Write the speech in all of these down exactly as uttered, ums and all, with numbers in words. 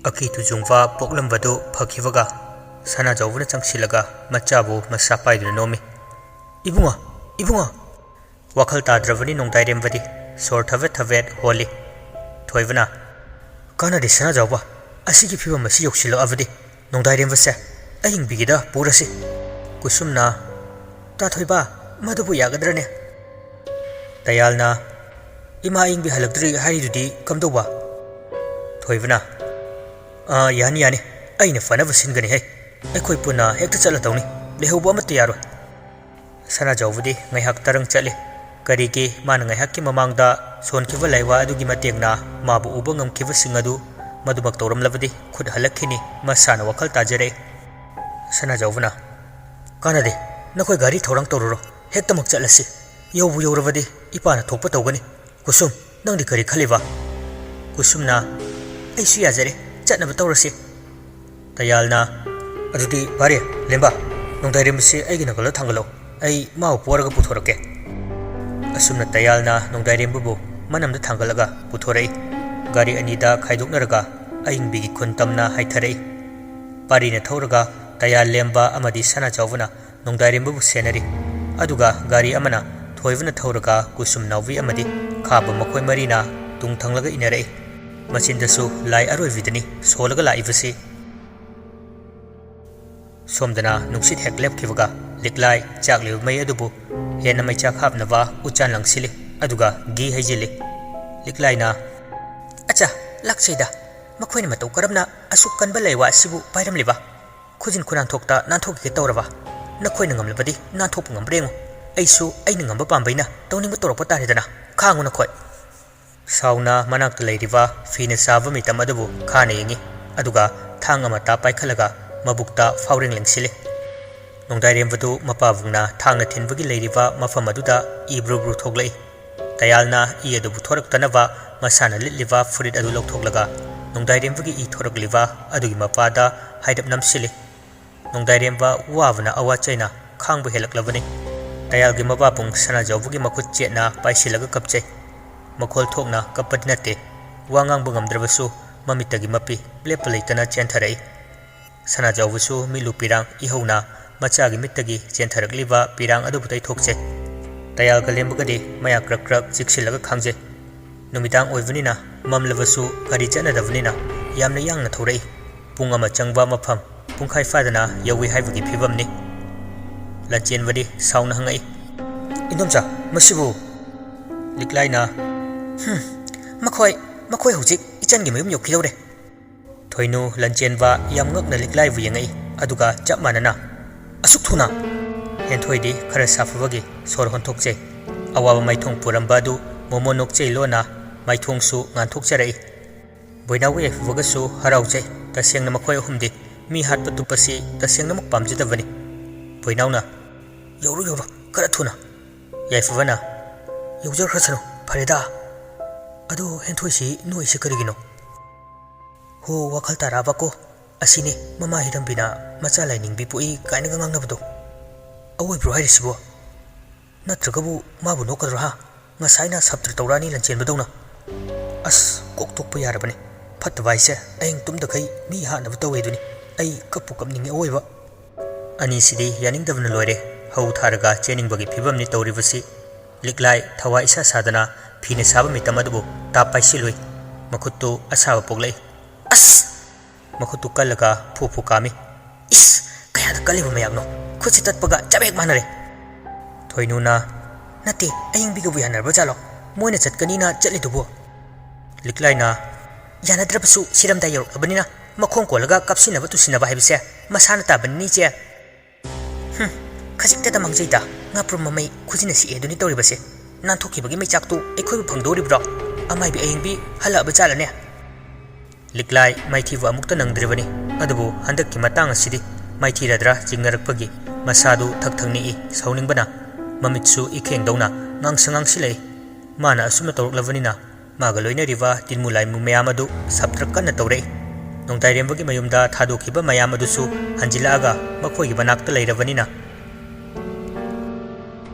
ꯑꯀꯤ ꯇꯨꯖꯨꯡꯕ ꯄꯣꯛꯂꯝꯕꯗꯨ ꯐꯈꯤꯕꯒ ꯁꯅꯥꯖꯥꯎꯕꯅ ꯆꯪꯁꯤꯜꯂꯒ ꯃꯆꯥꯕꯨ ꯃꯁꯥ ꯄꯥꯏꯗꯨꯅ ꯅꯣꯝꯃꯤ꯫ "ꯏꯕꯨꯡꯉꯣ, ꯏꯕꯨꯡꯉꯣ!" ꯋꯥꯈꯜ ꯇꯥꯗ꯭ꯔꯕꯅꯤ ꯅꯣꯡꯗꯥꯏꯔꯦꯝꯕꯗꯤ꯫ ꯁꯣꯔ ꯊꯕꯦꯠ ꯊꯕꯦꯠ ꯍꯣꯜꯂꯤ꯫ ꯊꯣꯏꯕꯅ, "ꯀꯥꯟꯅꯗꯦ ꯁꯅꯥꯖꯥꯎꯕ, ꯑꯁꯤꯒꯤ ꯐꯤꯕꯝ ꯑꯁꯤ ꯌꯧꯁꯤꯜꯂꯛꯑꯕꯗꯤ ꯅꯣꯡꯗꯥꯏꯔꯦꯝꯕꯁꯦ ꯑꯍꯤꯡꯕꯤꯒꯤꯗ ꯄꯨꯔꯁꯤ꯫" ꯀꯨꯁꯨꯝꯅ, "ꯇꯥ ꯊꯣꯏꯕ, ꯃꯗꯨꯕꯨ ꯌꯥꯒꯗ꯭ꯔꯅꯦ?" ꯇꯌꯥꯜꯅ, "ꯏꯃꯥ ꯑꯌꯤꯡꯕꯤ ꯍꯜꯂꯛꯇ꯭ꯔꯤ ꯍꯥꯏꯔꯤꯗꯨꯗꯤ ꯀꯝꯗꯧꯕ?" ꯊꯣꯏꯕꯅ, "ꯑꯥ, ꯌꯥꯅꯤ, ꯌꯥꯅꯤ, ꯑꯩꯅ ꯐꯅꯕ ꯁꯤꯟꯒꯅꯤ ꯍꯦ꯫ ꯑꯩꯈꯣꯏ ꯄꯨꯟꯅ ꯍꯦꯛꯇ ꯆꯠꯂꯗꯧꯅꯤ, ꯂꯩꯍꯧꯕ ꯑꯃꯠꯇ ꯌꯥꯔꯣꯏ꯫" ꯁꯅꯥꯖꯥꯎꯕꯗꯤ ꯉꯥꯏꯍꯥꯛ ꯇꯔꯪ ꯆꯠꯂꯤ꯫ ꯀꯔꯤꯒꯤ ꯃꯥꯅ ꯉꯥꯏꯍꯥꯛꯀꯤ ꯃꯃꯥꯡꯗ ꯁꯣꯟꯈꯤꯕ ꯂꯥꯏꯋꯥ ꯑꯗꯨꯒꯤ ꯃꯇꯦꯡꯅ ꯃꯥꯕꯨ ꯎꯕ ꯉꯝꯈꯤꯕꯁꯤꯡ ꯑꯗꯨ ꯃꯗꯨꯃꯛ ꯇꯧꯔꯝꯂꯕꯗꯤ ꯈꯨꯠ ꯍꯜꯂꯛꯈꯤꯅꯤ, ꯃꯁꯥꯅ ꯋꯥꯈꯜ ꯇꯥꯖꯔꯛꯏ꯫ ꯁꯅꯥꯖꯥꯎꯕꯅ, "ꯀꯥꯟꯅꯗꯦ, ꯅꯈꯣꯏ ꯒꯥꯔꯤ ꯊꯧꯔꯥꯡ ꯇꯧꯔꯨꯔꯣ, ꯍꯦꯛꯇꯃꯛ ꯆꯠꯂꯁꯤ꯫ ꯌꯧꯕꯨ ꯌꯧꯔꯕꯗꯤ ꯏꯄꯥꯅ ꯊꯣꯛꯄ ꯇꯧꯒꯅꯤ꯫ ꯀꯨꯁꯨꯝ, ꯅꯪꯗꯤ ꯀꯔꯤ ꯈꯜꯂꯤꯕ?" ꯀꯨꯁꯨꯝꯅ, "ꯑꯩꯁꯨ ꯌꯥꯖꯔꯦ, ꯆꯠꯅꯕ ꯇꯧꯔꯁꯤ꯫" ꯇꯌꯥꯜꯅ, "ꯑꯗꯨꯗꯤ ꯐꯔꯦ, ꯂꯦꯝꯕ, ꯅꯣꯡꯗꯥꯏꯔꯦꯝꯕꯁꯤ ꯑꯩꯒꯤ ꯅꯥꯀꯜꯗ ꯊꯥꯡꯒꯠꯂꯣ, ꯑꯩ ꯃꯥꯕꯨ ꯄꯣꯔꯒ ꯄꯨꯊꯣꯔꯛꯀꯦ꯫" ꯑꯁꯨꯝꯅ ꯇꯌꯥꯜꯅ ꯅꯣꯡꯗꯥꯏꯔꯦꯝꯕꯕꯨ ꯃꯅꯝꯗ ꯊꯥꯡꯒꯠꯂꯒ ꯄꯨꯊꯣꯔꯛꯏ꯫ ꯒꯥꯔꯤ ꯑꯅꯤꯗ ꯈꯥꯏꯗꯣꯛꯅꯔꯒ ꯑꯌꯤꯡꯕꯤꯒꯤ ꯈꯨꯟ ꯇꯝꯅ ꯍꯥꯏꯊꯔꯛꯏ꯫ ꯄꯥꯔꯤꯅ ꯊꯧꯔꯒ ꯇꯌꯥꯜ, ꯂꯦꯝꯕ ꯑꯃꯗꯤ ꯁꯅꯥꯖꯥꯎꯕꯅ ꯅꯣꯡꯗꯥꯏꯔꯦꯝꯕꯕꯨ ꯁꯦꯟꯅꯔꯤ꯫ ꯑꯗꯨꯒ ꯒꯥꯔꯤ ꯑꯃꯅ ꯊꯣꯏꯕꯅ ꯊꯧꯔꯒ ꯀꯨꯁꯨꯝ ꯅꯥꯎꯕꯤ ꯑꯃꯗꯤ ꯈꯥꯕ ꯃꯈꯣꯏ ꯃꯔꯤꯅ ꯇꯨꯡ ꯊꯪꯂꯒ ꯏꯟꯅꯔꯛꯏ꯫ ꯃꯆꯤꯟꯗꯁꯨ ꯂꯥꯏ ꯑꯔꯣꯏꯕꯤꯗꯅꯤ ꯁꯣꯜꯂꯒ ꯂꯥꯛꯏꯕꯁꯤ꯫ ꯁꯣꯝꯗꯅ ꯅꯨꯡꯁꯤꯠ ꯍꯦꯛ ꯂꯦꯞꯈꯤꯕꯒ ꯂꯤꯛꯂꯥꯏ ꯆꯥꯛꯂꯤꯕ ꯃꯩ ꯑꯗꯨꯕꯨ ꯍꯦꯟꯅ ꯃꯩꯆꯥꯛ ꯍꯥꯞꯅꯕ ꯎꯆꯥꯟ ꯂꯪꯁꯤꯜꯂꯤ, ꯑꯗꯨꯒ ꯘꯤ ꯍꯩꯖꯤꯜꯂꯤ꯫ ꯂꯤꯛꯂꯥꯏꯅ, "ꯑꯆꯥ, ꯂꯥꯛꯆꯩꯗ, ꯃꯈꯣꯏꯅ ꯃꯇꯧ ꯀꯔꯝꯅ ꯑꯁꯨꯛ ꯀꯟꯕ ꯂꯩꯋꯥ ꯑꯁꯤꯕꯨ ꯄꯥꯏꯔꯝꯂꯤꯕ? ꯈꯨꯖꯤꯟ ꯈꯨꯅꯥꯟꯊꯣꯛꯇ ꯅꯥꯟꯊꯣꯛꯈꯤꯒꯦ ꯇꯧꯔꯕ? ꯅꯈꯣꯏꯅ ꯉꯝꯂꯕꯗꯤ ꯅꯥꯟꯊꯣꯛꯄ ꯉꯝꯕ꯭ꯔꯥ ꯌꯦꯡꯉꯨ꯫ ꯑꯩꯁꯨ ꯑꯩꯅ ꯉꯝꯕ ꯄꯥꯝꯕꯩꯅ ꯇꯧꯅꯤꯡꯕ ꯇꯧꯔꯛꯄ ꯇꯥꯔꯦꯗꯅ꯫ ꯈꯥꯡꯉꯨ ꯅꯈꯣꯏ꯫" ꯁꯥꯎꯅ ꯃꯅꯥꯛꯇ ꯂꯩꯔꯤꯕ ꯐꯤꯅ ꯁꯥꯕ ꯃꯤꯇꯝ ꯑꯗꯨꯕꯨ ꯈꯥꯅ ꯌꯦꯡꯉꯤ, ꯑꯗꯨꯒ ꯊꯥꯡ ꯑꯃꯠꯇ ꯄꯥꯏꯈꯠꯂꯒ ꯃꯕꯨꯛꯇ ꯐꯥꯎꯔꯦꯡ ꯂꯦꯡꯁꯤꯜꯂꯤ꯫ ꯅꯣꯡꯗꯥꯏꯔꯦꯝꯕꯗꯨ ꯃꯄꯥꯕꯨꯡꯅ ꯊꯥꯡꯅ ꯊꯤꯟꯕꯒꯤ ꯂꯩꯔꯤꯕ ꯃꯐꯝ ꯑꯗꯨꯗ ꯏ ꯕ꯭ꯔꯨ ꯕ꯭ꯔꯨ ꯊꯣꯛꯂꯛꯏ꯫ ꯇꯌꯥꯜꯅ ꯏ ꯑꯗꯨ ꯄꯨꯊꯣꯔꯛꯇꯅꯕ ꯃꯁꯥꯅ ꯂꯤꯠꯂꯤꯕ ꯐꯨꯔꯤꯠ ꯑꯗꯨ ꯂꯧꯊꯣꯛꯂꯒ ꯅꯣꯡꯗꯥꯏꯔꯦꯝꯕꯒꯤ ꯏ ꯊꯣꯔꯛꯂꯤꯕ ꯑꯗꯨꯒꯤ ꯃꯄꯥꯗ ꯍꯥꯏꯔꯞ ꯅꯝꯁꯤꯜꯂꯤ꯫ ꯅꯣꯡꯗꯥꯏꯔꯦꯝꯕ ꯋꯥꯕꯅ ꯑꯋꯥ ꯆꯩꯅ ꯈꯥꯡꯕ ꯍꯦꯜꯂꯛꯂꯕꯅꯤ꯫ ꯇꯌꯥꯜꯒꯤ ꯃꯄꯥꯕꯨꯡ ꯁꯅꯥꯖꯥꯎꯕꯒꯤ ꯃꯈꯨꯠ ꯆꯦꯠꯅ ꯄꯥꯏꯁꯤꯜꯂꯒ ꯀꯞꯆꯩ꯫ ꯃꯈꯣꯜ ꯊꯣꯛꯅ ꯀꯞꯄꯗꯤ ꯅꯠꯇꯦ, ꯋꯥ ꯉꯥꯡꯕ ꯉꯝꯗ꯭ꯔꯕꯁꯨ ꯃꯃꯤꯠꯇꯒꯤ ꯃꯄꯤ ꯂꯦꯞꯄ ꯂꯩꯇꯅ ꯆꯦꯟꯊꯔꯛꯏ꯫ ꯁꯅꯥꯖꯥꯎꯕꯁꯨ ꯃꯤꯠꯂꯨ ꯄꯤꯔꯥꯡ ꯏꯍꯧꯅ ꯃꯆꯥꯒꯤ ꯃꯤꯠꯇꯒꯤ ꯆꯦꯟꯊꯔꯛꯂꯤꯕ ꯄꯤꯔꯥꯡ ꯑꯗꯨꯕꯨ ꯇꯩꯊꯣꯛꯆꯩ꯫ ꯇꯌꯥꯜꯒ ꯂꯦꯝꯕꯒꯗꯤ ꯃꯌꯥ ꯀ꯭ꯔꯛ ꯀ꯭ꯔꯛ ꯆꯤꯛꯁꯤꯜꯂꯒ ꯈꯥꯡꯖꯩ꯫ ꯅꯨꯃꯤꯗꯥꯡ ꯑꯣꯏꯕꯅꯤꯅ ꯃꯝꯂꯕꯁꯨ ꯒꯥꯔꯤ ꯆꯠꯅꯗꯕꯅꯤꯅ ꯌꯥꯝꯅ ꯌꯥꯡꯅ ꯊꯧꯔꯛꯏ꯫ ꯄꯨꯡ ꯑꯃ ꯆꯪꯕ ꯃꯐꯝ ꯄꯨꯡꯈꯥꯏ ꯐꯥꯗꯅ ꯌꯧꯏ ꯍꯥꯏꯕꯒꯤ ꯐꯤꯕꯝꯅꯤ꯫ ꯂꯟꯆꯦꯟꯕꯗꯤ ꯁꯥꯎꯅ ꯍꯪꯉꯛꯏ, "ꯏꯟꯗꯣꯝꯆꯥ, ꯃꯁꯤꯕꯨ?" ꯂꯤꯛꯂꯥꯏꯅ, "ꯍꯨꯝ, ꯃꯈꯣꯏ, ꯃꯈꯣꯏ ꯍꯧꯖꯤꯛ ꯏꯆꯟꯒꯤ ꯃꯌꯨꯝ ꯌꯧꯈꯤꯗꯧꯔꯦ꯫" ꯊꯣꯏꯅꯨ ꯂꯟꯆꯦꯟꯕ ꯌꯥꯝ ꯉꯛꯅ ꯂꯤꯛꯂꯥꯏꯕꯨ ꯌꯦꯡꯉꯛꯏ, ꯑꯗꯨꯒ ꯆꯞ ꯃꯥꯟꯅꯅ, "ꯑꯁꯨꯛ ꯊꯨꯅ?" ꯍꯦꯟꯊꯣꯏꯗꯤ ꯈꯔ ꯁꯥꯐꯕꯒꯤ ꯁꯣꯔ ꯍꯣꯟꯊꯣꯛꯆꯩ꯫ ꯑꯋꯥꯕ ꯃꯥꯏꯊꯣꯡ ꯄꯨꯔꯝꯕ ꯑꯗꯨ ꯃꯣꯃꯣꯟ ꯅꯣꯛꯆꯩ ꯂꯣꯟꯅ ꯃꯥꯏꯊꯣꯡꯁꯨ ꯉꯥꯟꯊꯣꯛꯆꯔꯛꯏ꯫ ꯕꯣꯏꯅꯥꯎꯒ ꯌꯥꯏꯐꯕꯒꯁꯨ ꯍꯔꯥꯎꯖꯩ꯫ ꯇꯁꯦꯡꯅ ꯃꯈꯣꯏ ꯑꯍꯨꯝꯗꯤ ꯃꯤ ꯍꯥꯠꯄ ꯇꯨꯞꯄꯁꯤ ꯇꯁꯦꯡꯅꯃꯛ ꯄꯥꯝꯖꯗꯕꯅꯤ꯫ ꯕꯣꯏꯅꯥꯎꯅ, "ꯌꯧꯔꯣ, ꯌꯧꯔꯣ, ꯈꯔ ꯊꯨꯅ꯫" ꯌꯥꯏꯐꯕꯅ, "ꯌꯧꯖꯈ꯭ꯔꯁꯅꯨ, ꯐꯔꯦꯗ꯫ ꯑꯗꯨ ꯍꯦꯟꯊꯣꯏꯁꯤ ꯅꯣꯛꯏꯁꯤ ꯀꯔꯤꯒꯤꯅꯣ?" "ꯍꯣ, ꯋꯥꯈꯜ ꯇꯥꯔꯛꯑꯕꯀꯣ꯫ ꯑꯁꯤꯅꯤ ꯃꯃꯥ ꯍꯤꯔꯝꯕꯤꯅ ꯃꯆꯥ ꯂꯥꯏꯅꯤꯡꯕꯤ ꯄꯣꯛꯏ ꯀꯥꯏꯅꯒ ꯉꯥꯡꯅꯕꯗꯣ꯫ ꯑꯋꯣꯏꯕ꯭ꯔꯣ ꯍꯥꯏꯔꯤꯁꯤꯕꯣ? ꯅꯠꯇ꯭ꯔꯒꯕꯨ ꯃꯥꯕꯨ ꯅꯣꯛꯀꯗ꯭ꯔꯣ, ꯍꯥ? ꯉꯁꯥꯏꯅ ꯁꯞꯇ꯭ꯔ ꯇꯧꯔꯛꯑꯅꯤ ꯂꯟꯆꯦꯟꯕꯗꯧꯅ꯫ ꯑꯁ, ꯀꯣꯛ ꯇꯣꯛꯄ ꯌꯥꯔꯕꯅꯤ꯫ ꯐꯠꯇꯕ ꯍꯥꯏꯁꯦ ꯑꯍꯤꯡ ꯇꯨꯝꯗꯈꯩ ꯃꯤ ꯍꯥꯠꯅꯕ ꯇꯧꯋꯦ ꯑꯗꯨꯅꯤ꯫ ꯑꯩ ꯀꯞꯄꯨ ꯀꯞꯅꯤꯡꯉꯦ ꯑꯋꯣꯏꯕ꯫" ꯑꯅꯤꯁꯤꯗꯤ ꯌꯥꯅꯤꯡꯗꯕꯅ ꯂꯣꯏꯔꯦ꯫ ꯍꯧ ꯊꯥꯔꯒ ꯆꯦꯟꯅꯤꯡꯕꯒꯤ ꯐꯤꯕꯝꯅꯤ ꯇꯧꯔꯤꯕꯁꯤ꯫ ꯂꯤꯛꯂꯥꯏ ꯊꯋꯥꯏ ꯏꯁꯥ ꯁꯥꯗꯅ ꯐꯤꯅ ꯁꯥꯕ ꯃꯤꯇꯝ ꯑꯗꯨꯕꯨ ꯇꯥꯞ ꯄꯥꯏꯁꯤꯜꯂꯨꯏ꯫ ꯃꯈꯨꯠꯇꯨ ꯑꯁꯥꯕ ꯄꯣꯛꯂꯛꯏ꯫ "ꯑꯁ!" ꯃꯈꯨꯠꯇꯨ ꯀꯜꯂꯒ ꯐꯨ ꯐꯨ ꯀꯥꯝꯃꯤ꯫ "ꯏꯁ! ꯀꯌꯥꯗ ꯀꯜꯂꯤꯕ ꯃꯌꯥꯝꯅꯣ? ꯈꯨꯠꯁꯤ ꯇꯠꯄꯒ ꯆꯞ ꯍꯦꯛ ꯃꯥꯟꯅꯔꯦ꯫" ꯊꯣꯏꯅꯨꯅ, "ꯅꯠꯇꯦ, ꯑꯌꯤꯡꯕꯤꯒꯕꯨ ꯌꯥꯅꯔꯕ ꯖꯥꯠꯂꯣ? ꯃꯣꯏꯅ ꯆꯠꯀꯅꯤꯅ ꯆꯠꯂꯤꯗꯨꯕꯨ?" ꯂꯤꯛꯂꯥꯏꯅ, "ꯌꯥꯅꯗ꯭ꯔꯕꯁꯨ ꯁꯤꯔꯝꯗꯥꯏ ꯌꯧꯔꯛꯂꯕꯅꯤꯅ ꯃꯈꯣꯡ ꯀꯣꯜꯂꯒ ꯀꯥꯞꯁꯤꯟꯅꯕ ꯇꯨꯁꯤꯟꯅꯕ ꯍꯥꯏꯕꯁꯦ ꯃꯁꯥꯅ ꯇꯥꯕꯅꯤꯅꯦ, ꯏꯆꯦ꯫" "ꯍꯨꯝ, ꯈꯖꯤꯛꯇꯗ ꯃꯥꯡꯖꯩꯗ, ꯉꯥꯄ꯭ꯔꯨꯝ ꯃꯃꯩ ꯈꯨꯖꯤꯟꯅ ꯁꯤꯛꯑꯦ ꯑꯗꯨꯅꯤ ꯇꯧꯔꯤꯕꯁꯦ꯫ ꯅꯥꯟꯊꯣꯛꯈꯤꯕꯒꯤ ꯃꯩꯆꯥꯛꯇꯨ ꯑꯩꯈꯣꯏꯕꯨ ꯐꯪꯗꯧꯔꯤꯕ꯭ꯔꯣ? ꯑꯃꯥꯏꯕꯤ ꯑꯌꯤꯡꯕꯤ ꯍꯜꯂꯛꯑꯕ ꯖꯥꯠꯂꯅꯦ?" ꯂꯤꯛꯂꯥꯏ ꯃꯥꯏꯊꯤꯕ ꯑꯃꯨꯛꯇ ꯅꯪꯗ꯭ꯔꯤꯕꯅꯤ, ꯑꯗꯨꯕꯨ ꯍꯟꯗꯛꯀꯤ ꯃꯇꯥꯡ ꯑꯁꯤꯗꯤ ꯃꯥꯏꯊꯤꯔꯗ꯭ꯔꯥ ꯆꯤꯡꯅꯔꯛꯄꯒꯤ ꯃꯁꯥꯗꯨ ꯊꯛ ꯊꯛ ꯅꯤꯛꯏ, ꯁꯥꯎꯅꯤꯡꯕꯅ꯫ ꯃꯃꯤꯠꯁꯨ ꯏꯈꯦꯡꯗꯧꯅ ꯉꯥꯡꯁ ꯉꯥꯡꯁꯤꯜꯂꯛꯏ꯫ ꯃꯥꯅ ꯑꯁꯨꯝꯅ ꯇꯧꯔꯛꯂꯕꯅꯤꯅ ꯃꯥꯒ ꯂꯣꯏꯅꯔꯤꯕ ꯇꯤꯟꯃꯨ ꯂꯥꯏꯃꯨ ꯃꯌꯥꯝ ꯑꯗꯨ ꯁꯞꯇ꯭ꯔ ꯀꯟꯅ ꯇꯧꯔꯛꯏ꯫ ꯅꯣꯡꯗꯥꯏꯔꯦꯝꯕꯒꯤ ꯃꯌꯨꯝꯗ ꯊꯥꯗꯣꯛꯈꯤꯕ ꯃꯌꯥꯝ ꯑꯗꯨꯁꯨ ꯍꯟꯖꯤꯜꯂꯛꯑꯒ ꯃꯈꯣꯏꯒꯤ ꯃꯅꯥꯛꯇ ꯂꯩꯔꯕꯅꯤꯅ꯫